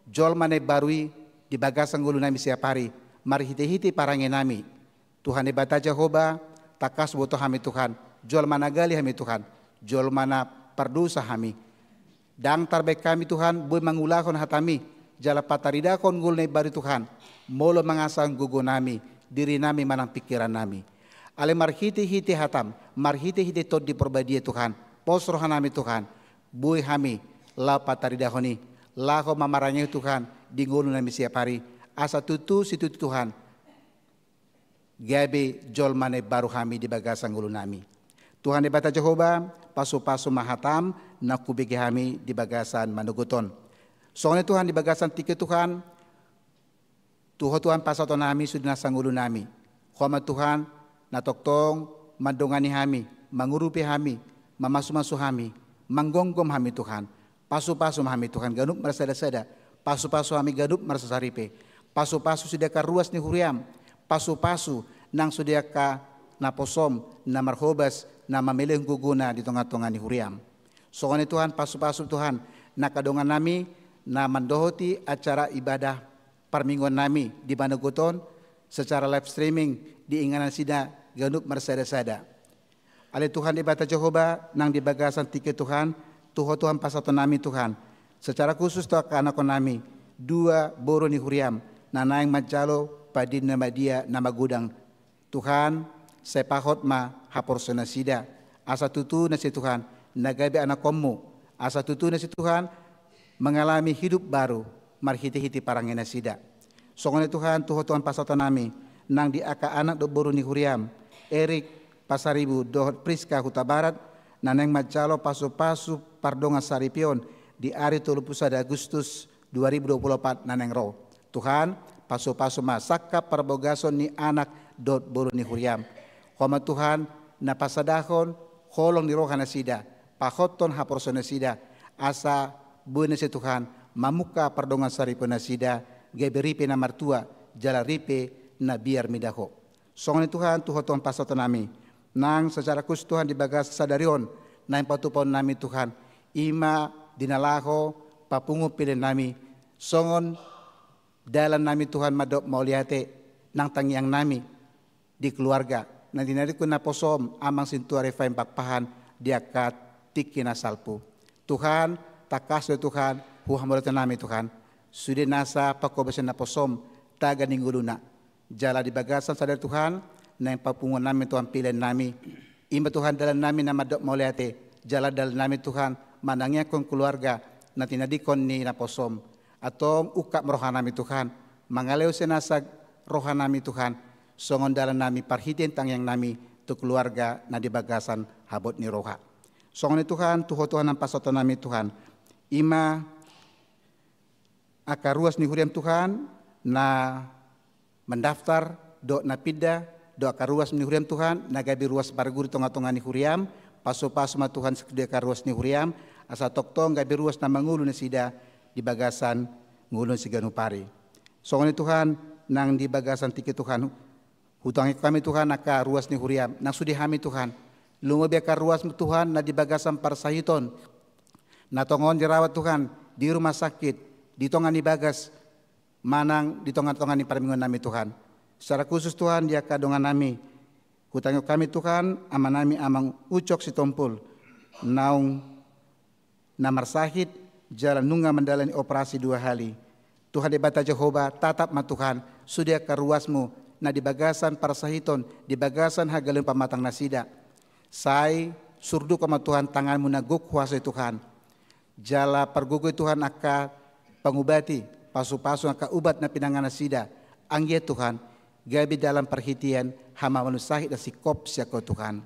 jolma na imbaru i di bagasan ngolu nami siap ari, marhite-hite parange nami. Tuhan Debata Jahowa, tangkas boto hami Tuhan, jolma na gale hami Tuhan, jolma na pardosa hami. Ndang tarbaen hami Tuhan, boi mangulahon hatami, jala pataridahon ngolu na imbaru Tuhan, molo mangasahon gogo nami, diri nami manang pingkiran nami. Ale marhite-hite hatam, marhite-hite Tondi Porbadia Tuhan, pos roha nami Tuhan, boi hami, laho pataridahon i, laho mamarangehon Tuhan, di ngolu nami siap ari, asa tutu situtu Tuhan, gabe jolma na imbaru hami di bagasan ngolu nami. Tuhan Debata Jahowa, pasu-pasu ma hatam, na hubege hami di bagasan manogot on. Songon i Tuhan di bagasan tingki Tuhan, tu Ho Tuhan pasahaton hami sude nasa ngolu nami. Ho ma Tuhan, na tongtong mandongani hami, mangurupi hami, mamasu-masu hami, manggomgom hami Tuhan. Pasu-pasu ma hami Tuhan ganup marsada-sada. Pasu-pasu hami ganup marsasaripe. Pasu-pasu sude angka ruas ni huriam. Pasu-pasu nang sude angka naposom, na marhobas, na mamelehon gogona di tonga-tonga ni huriam. Songon i Tuhan, pasu-pasu Tuhan, na angka dongan nami, na mandohoti acara ibadah parmingguan nami di manogot on, secara live streaming di inganan nasida ganup marsada-sada. Ale Tuhan Debata Jahowa, nang di bagasan tingki Tuhan, tu Ho Tuhan pasahaton nami Tuhan. Secara khusus tu angka anakkon nami, dua boru ni huriam, na naeng manjalo pandidion na badia na magodang. Tuhan, sai pahot ma haporseaon nasida. Asa tutu nasida Tuhan, na gabe anakkonmu. Asa tutu nasida Tuhan, mengalami hidup baru, marhite-hite parange nasida. Songon i Tuhan, tu Ho Tuhan pasahaton nami, nang di angka anak dohot boru ni huriam, Erik Pasaribu dohot Priska Hutabarat, na naeng manjalo pasu-pasu pardongan saripeon di ari tolu pulu sada Agustus dua ribu dua pulu opat na naeng ro. Tuhan, pasu-pasu ma sangkap parbagason ni anak dohot boru ni huriam. Ho ma Tuhan, na pasadahon holong ni roha nasida, pahothon haporseaon nasida, asa boi nasida Tuhan, mamungka pardongan saripeon nasida, gabe ripe na martua, jala ripe na biar mida Ho. Songon i Tuhan, tu Ho Tuhan pasahaton nami, nang secara khusus Tuhan di bagasan sadari on, naeng patupahon nami Tuhan, i ma di na laho papungu pelean nami, songon dalan nami Tuhan mandok mauliate, nang tangiang nami di keluarga, na tinadingkon naposom, Amang Sintua Refaim Pakpahan, di angka tingki na salpu. Tuhan, tangkas do Tuhan, huhut mauliate nami Tuhan, sude nasa panghobasion naposom, taga ni ngoluna. Jala di bagasan sadari Tuhan, naeng papunguon nami Tuhan pelean nami. I ma Tuhan dalan nami na mandok mauliate, jala dalan nami Tuhan, manangiangkon keluarga, na tinadingkon ni naposom. Antong ungkap ma roha nami Tuhan, mangalehon sinasa roha nami Tuhan, songon dalan nami parhitean tangiang nami, tu keluarga na di bagasan habot ni roha. Songon i Tuhan, tu Ho Tuhan na pasahaton nami Tuhan. I ma angka ruas ni huriam Tuhan, na mandaftar, dohot na pinda, dohot angka ruas ni huriam Tuhan, na gabe ruas parguru tonga-tonga ni huriam, pasu-pasu ma Tuhan sude angka ruas ni huriam, asa tongtong gabe ruas na mangolu nasida di bagasan ngoluna siganup ari. Songon i Tuhan, nang di bagasan tingki Tuhan, hutangi hami Tuhan angka ruas ni huriam, nang sude hami Tuhan, lumobi angka ruas Tuhan na di bagasan parsahiton, na tongon dirawat Tuhan, di rumah sakit, di tonga ni bagas, manang di tonga-tonga ni parmingguan nami Tuhan. Secara khusus Tuhan, di angka dongan nami, hutangi hami Tuhan, ama nami Amang Ucok Sitompul, naung na marsahit, jala nunga mandalani operasi dua hali. Tuhan Debata Jahowa, tatap ma Tuhan sude angka ruasmu na di bagasan parsahiton, di bagasan hagaleon pamatang nasida. Sai surdukon ma Tuhan tanganmu na gok huaso i Tuhan. Jala pargogoi Tuhan angka pangubati, pasupasu angka ubat na pinangan nasida. Anggiat Tuhan, gabe dalan parhitean hamaolon sahit na singkop sian Ho Tuhan.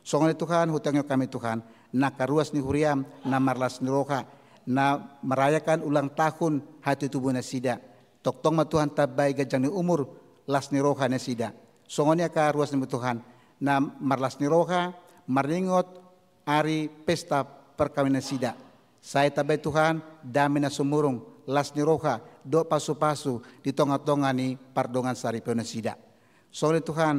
Songon i Tuhan, hutangihon hami Tuhan, na angka ruas ni huriam, na marlas ni roha, na merayakan ulang tahun hatutubu nasida. Tongtong ma Tuhan tambai ganjang ni umur, las ni roha nasida. Songon i angka ruas nimu Tuhan, na marlas ni roha, maringot ari pesta parkawinan nasida. Sai tambai Tuhan, dame na sumurung, las ni roha, dohot pasupasu di tongatonga ni pardongan saripeon nasida. Songon i Tuhan,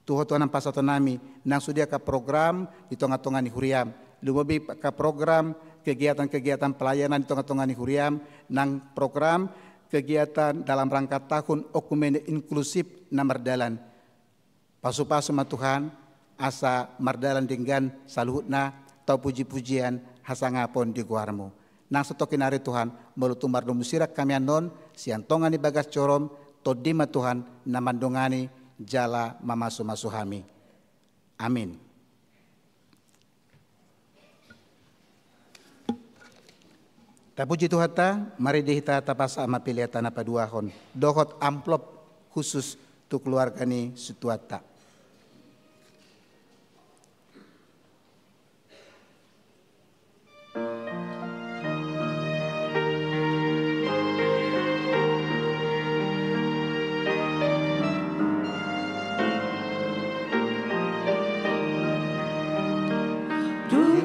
tu Ho Tuhan pasahaton nami, nang sude angka program di tongatonga ni huriam. Lumobi angka program kegiatan-kegiatan pelayanan di tongatonga ni huriam, nang program kegiatan dalam rangka tahun oekumene inklusif na mardalan. Pasupasu ma Tuhan, asa mardalan denggan saluhutna, tau pujipujian, hasangapon di goarmu. Nang satongkin ari Tuhan, molo tung mardomu sirang hami annon, sian tonga ni bagas jorom, Tondi ma Tuhan, na mandongani, jala mamasumasu hami. Amin. Tapuji Tuhanta, mari di hita tapasahat ma pileta na paduahon, dohot amplop khusus tu keluarga ni situanta.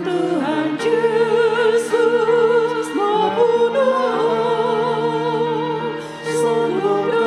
Tuhan Jesus membunuh seluruh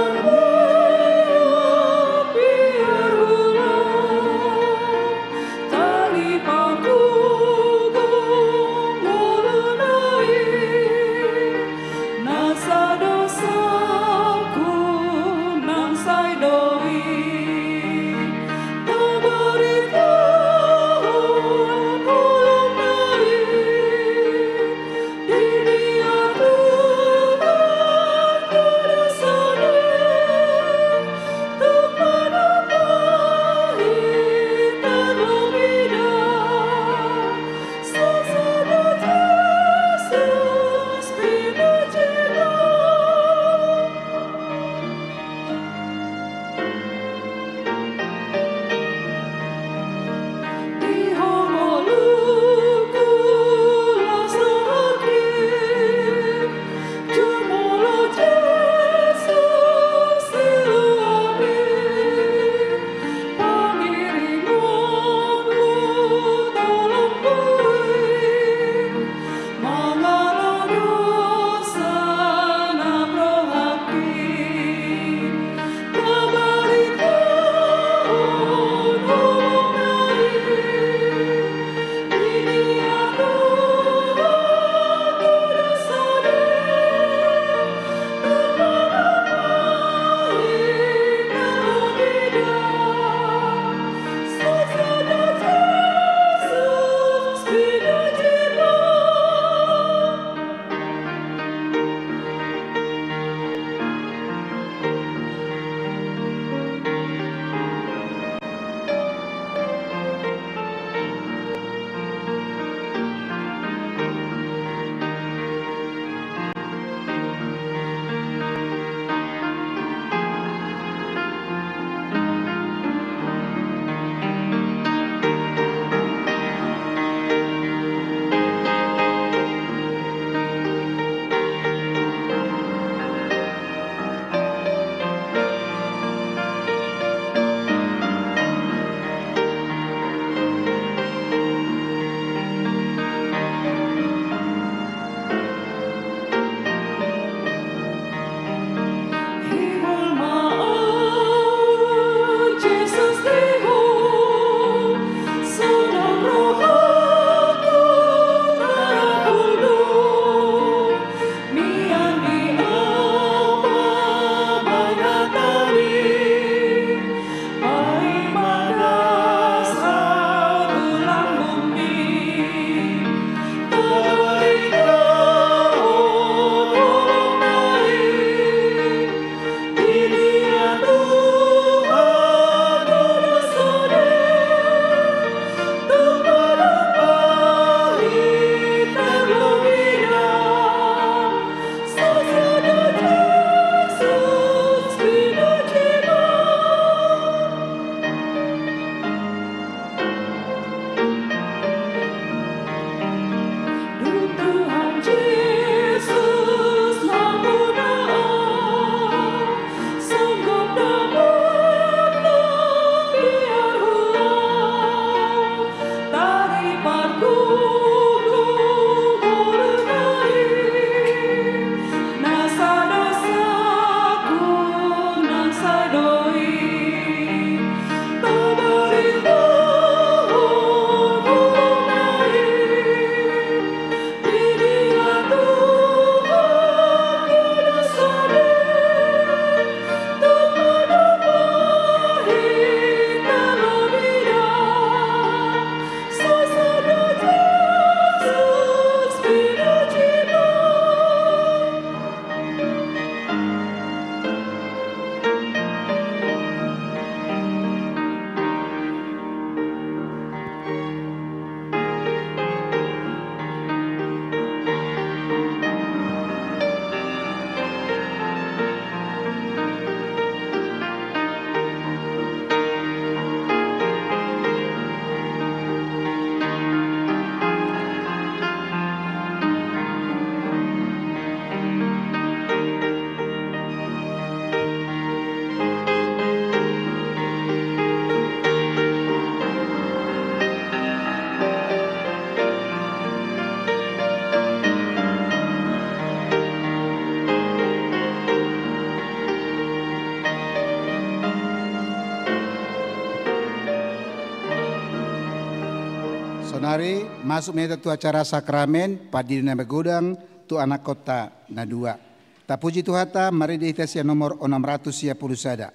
Sonari masuk ma hita tu acara sakramen pandidi na magodang tu anakkonta na dua. Tapuji Tuhanta, marende hita sian nomor onom ratus sia pulu sada.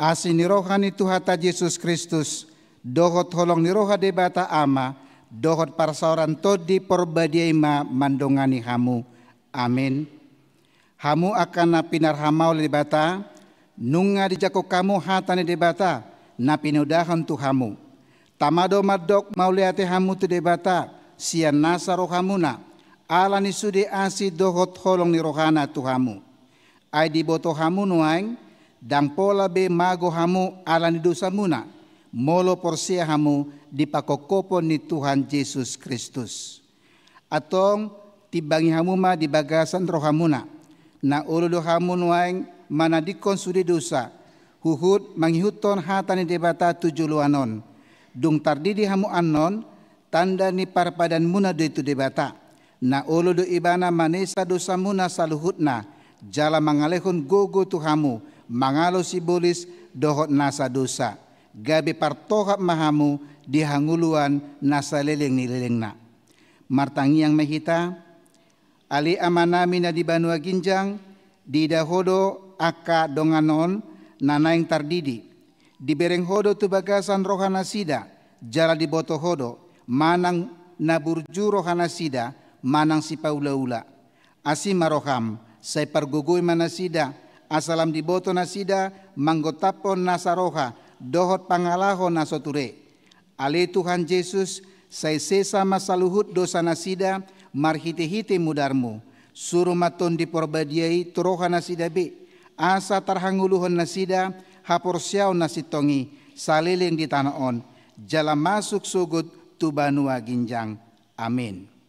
Asi ni roha ni Tuhanta Jesus Kristus, dohot holong ni roha Debata Ama, dohot parsaoran Tondi Porbadia i ma mandongani hamu. Amen. Hamu angka na pinarhamaol Debata, nunga dijangkon hamu hata ni Debata na pinaodahon tu hamu. Tama do mandok mauliate hamu tu Debata sian nasa rohamuna, ala ni sude asi dohot holong ni rohana tu hamu. Ai diboto hamu nuaeng, ndang pola be mago hamu ala ni dosamuna, molo porsea hamu di pangkophopon ni Tuhan Jesus Kristus. Antong, timbangi hamu ma di bagasan rohamuna, na olo do hamu nuaeng manadingkon sude dosa, huhut mangihuthon hata ni Debata tu joloan on. Dung tardidi hamu annon, tanda ni parpadanmuna do i tu Debata, na olo do Ibana manesa dosamuna saluhutna, jala mangalehon gogo tu hamu, mangalo sibolis dohot nasa dosa, gabe partohap ma hamu di hangoluan na saleleng ni lelengna. Martangiang ma hita. Ale Amanami na di banua ginjang, diida Ho do angka dongan on na naeng tardidi. Dibereng Ho do tu bagasan rohanasida, jala diboto Ho do, manang na burju rohanasida, manang sipaulaula. Asi ma roham, sai pargogoi ma nasida, asa lam diboto nasida manggontaphon nasa roha dohot pangalaho na so ture. Ale Tuhan Jesus, sai sesa ma saluhut dosanasida marhitehite mudarmu. Suru ma Tondi Porbadia i tu rohanasida be, asa tarhangoluhon nasida haporseaon na sintong i saleleng di tano on, jala masuk sogot tu banua ginjang. Amin.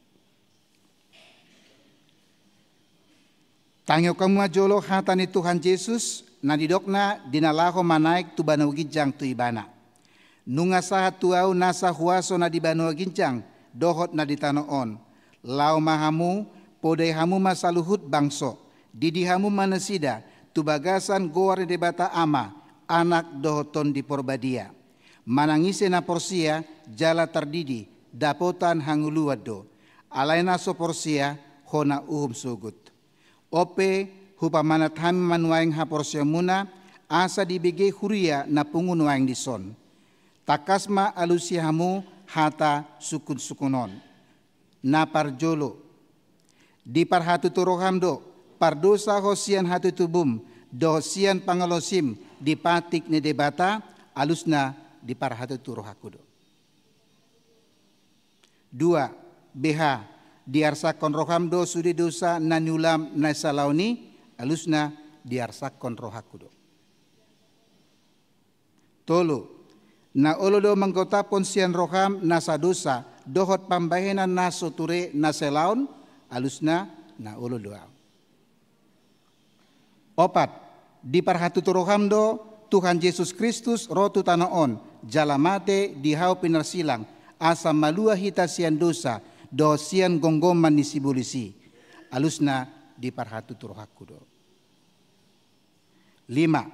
Tangihon hamu ma jolo hata ni Tuhan Jesus, na nidokna di na laho manaek tu banua ginjang tu Ibana. Nunga sahat tu Ahu nasa huaso na di banua ginjang dohot na di tano on. Laho ma hamu, podai hamu ma saluhut bangso, didi hamu ma nasida tu bagasan goar ni Debata Ama, Anak dohot Tondi Porbadia. Manang ise na porsea jala tardidi, dapotan hangoluan do. Alai na so porsea, hona uhum sogot. On pe, hupamanat hami ma nuaeng haporseaonmuna, asa dibege huria na pungu nuaeng dison. Tangkas ma alusi hamu hata sungkunsungkun on. Na parjolo, diparhatutu roham do, pardosa ho sian hatutubum dohot sian pangalaosim di patik ni Debata, alusna diparhatutu rohangku do. Dua, beha, diarsakhon roham do sude dosa na niulam na salaon i, alusna diarsakhon rohangku do. Tolu, na olo do manggotaphon sian roham nasa dosa dohot pambahenan na so ture na sai laon, alusna na olo do ahu. Opat, diparhatutu roham do Tuhan Jesus Kristus ro tu tano on, jala mate di hau pinarsilang, asa malua hita sian dosa dohot sian gomgoman ni sibolis i, alusna diparhatutu rohangku do. Lima,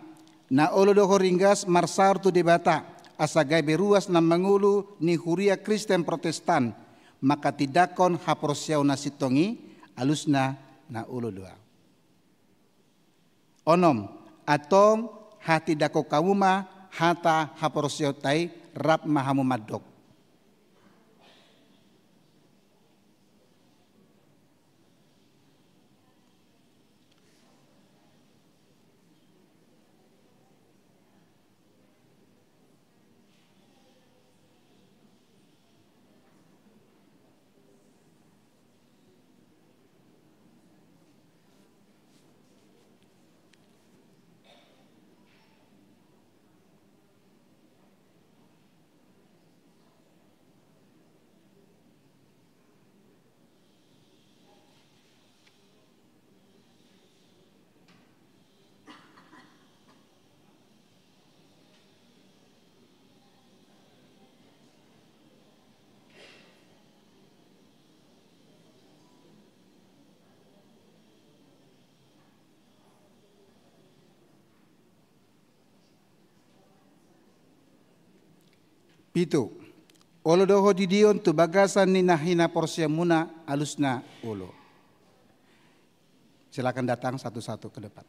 na olo do ho ringgas marsaor tu Debata, asa gabe ruas na mangolu ni huria Kristen Protestan, manghatindanghon haporseaon na sintong i, alusna na olo do ahu. Onom, antong hatindanghon hamu ma hata haporseaonta i, rap ma hamu mandok. Pitu. Olo do ho didion tu bagasan ni na hinaporseaonmuna, alusna olo. Silakan datang satu-satu ke depan.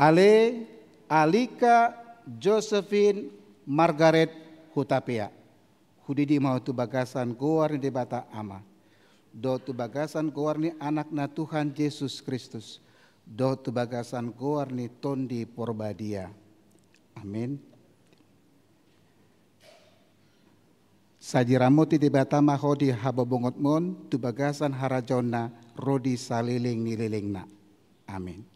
Ale Alika Josephine Margaret Hutapea. Hudidi ma ho tu bagasan goar ni Debata Ama, dohot tu bagasan goar ni Anakna Tuhan Jesus Kristus, dohot tu bagasan goar ni Tondi Porbadia. Amin. Sai diramoti Debata ma ho di habobongotmon tu bagasan harajaonna ro di saleleng ni lelengna. Amin.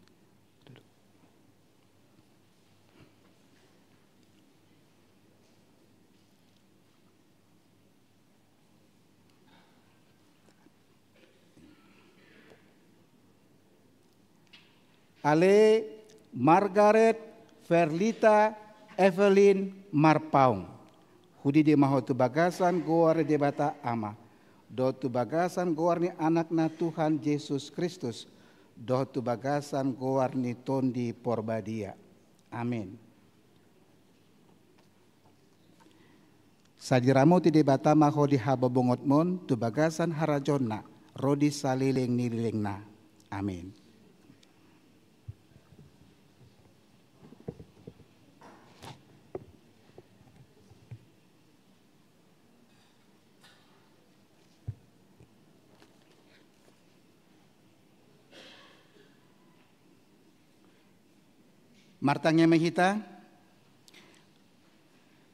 Ale Margaret Ferlita Evelyn Marpaung. Hudidi ma ho tu bagasan goar ni Debata Ama, dohot tu bagasan goar ni Anakna Tuhan Jesus Kristus, dohot tu bagasan goar ni Tondi Porbadia. Amin. Sai diramoti Debata ma ho di habobongotmon tu bagasan harajaonna ro di saleleng ni lelengna. Amin. Martangiang ma hita.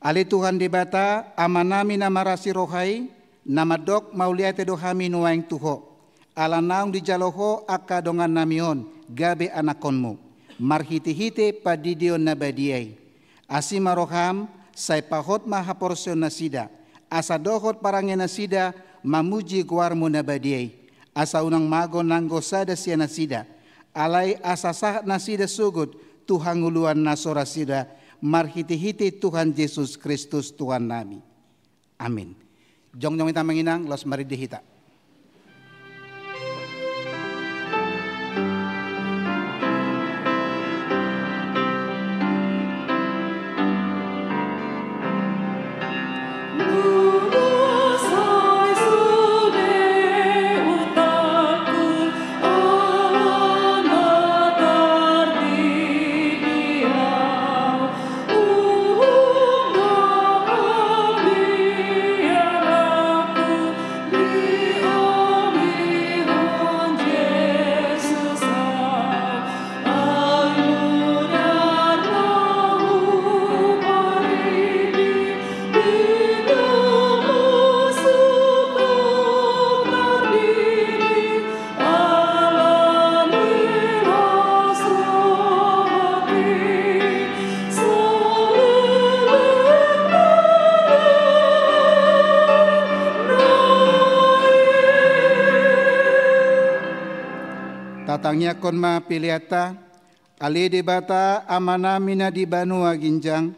Ale Tuhan Debata, Amanami na marasi roha i, na mandok mauliate do hami nuaeng tu Ho, ala naung dijalo Ho angka dongannami on gabe anakkonmu, marhitehite pandidion na badia i. Asi ma roham, sai pahot ma haporseaon nasida, asa dohot parange nasida mamuji goarmu na badia i. Asa unang mago nanggo sada sian nasida, alai asa sahat nasida sogot tu hangoluan na so ra suda, marhitehite Tuhan Jesus Kristus Tuhannami. Amin. Jongjong hita amang inang, laos marende hita. Tangiangkon ma peleanta. Ale Debata Amanami na di banua ginjang,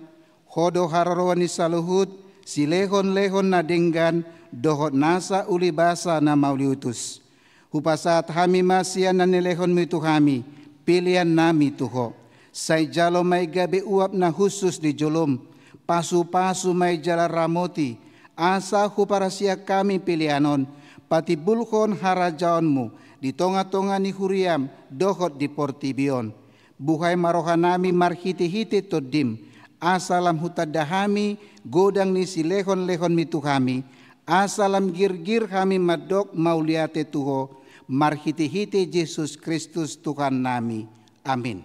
Ho do haroroan ni saluhut silehonlehon na denggan dohot nasa ulibasa na mauliutus. Hupasahat hami ma sian na nilehonMi tu hami peleannami tu Ho. Sai jalo ma i gabe uap na hushus di joloM. Pasupasu ma i jala ramoti, asa huparasian hami pelean on patimbulhon harajaonMu di tongatonga ni huriaM dohot di portibi on. Buhai ma rohanami marhitehite TondiM, asa lam hutanda hami godang ni silehonlehonMi tu hami, asa lam girgir hami mandok mauliate tu Ho, marhitehite Jesus Kristus Tuhannami. Amin.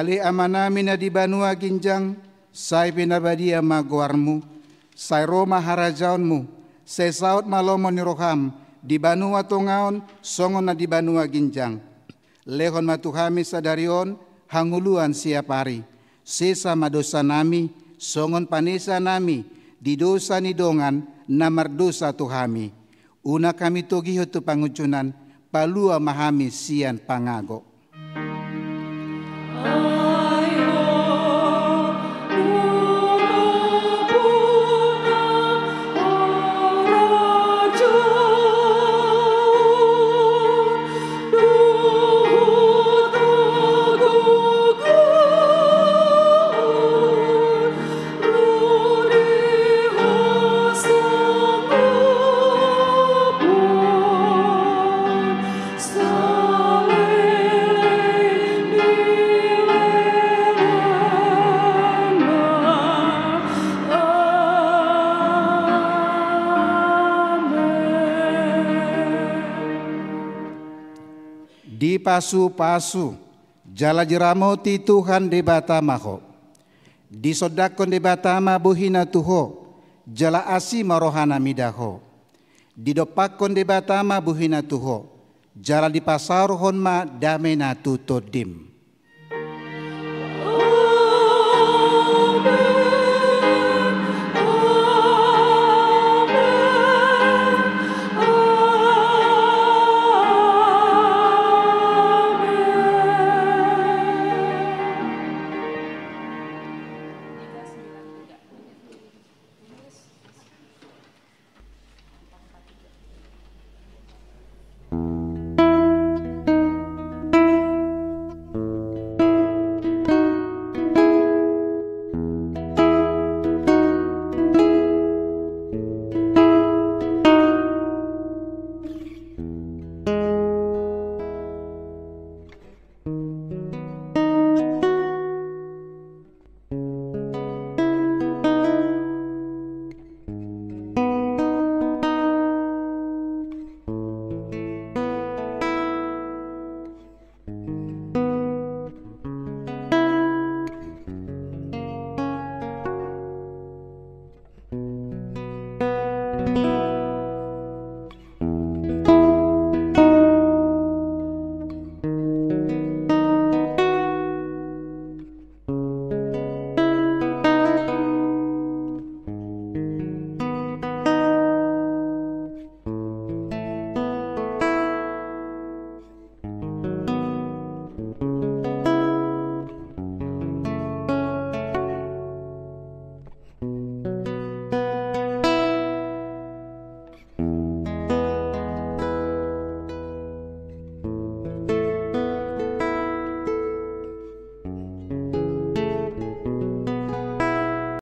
Ale Amanami na di banua ginjang, sai pinabadia ma goarMu, sai ro ma harajaonMu, sai saut ma lomo ni rohaM di banua tonga on songon na di banua ginjang. Lehon ma tu hami sadari on hangoluan siapari. Sesa ma dosanami, songon panesanami di dosa ni dongan na mardosa tu hami. Unang hami togihon tu pangunjunan, palua ma hami sian pangago. Dipasupasu jala diramoti Tuhan Debata ma ho. Disondangkon Debata ma bohiNa tu ho, jala asi ma rohaNa mida ho. Didompakkon Debata ma bohiNa tu ho, jala dipasaorhon ma dameNa tu tondim.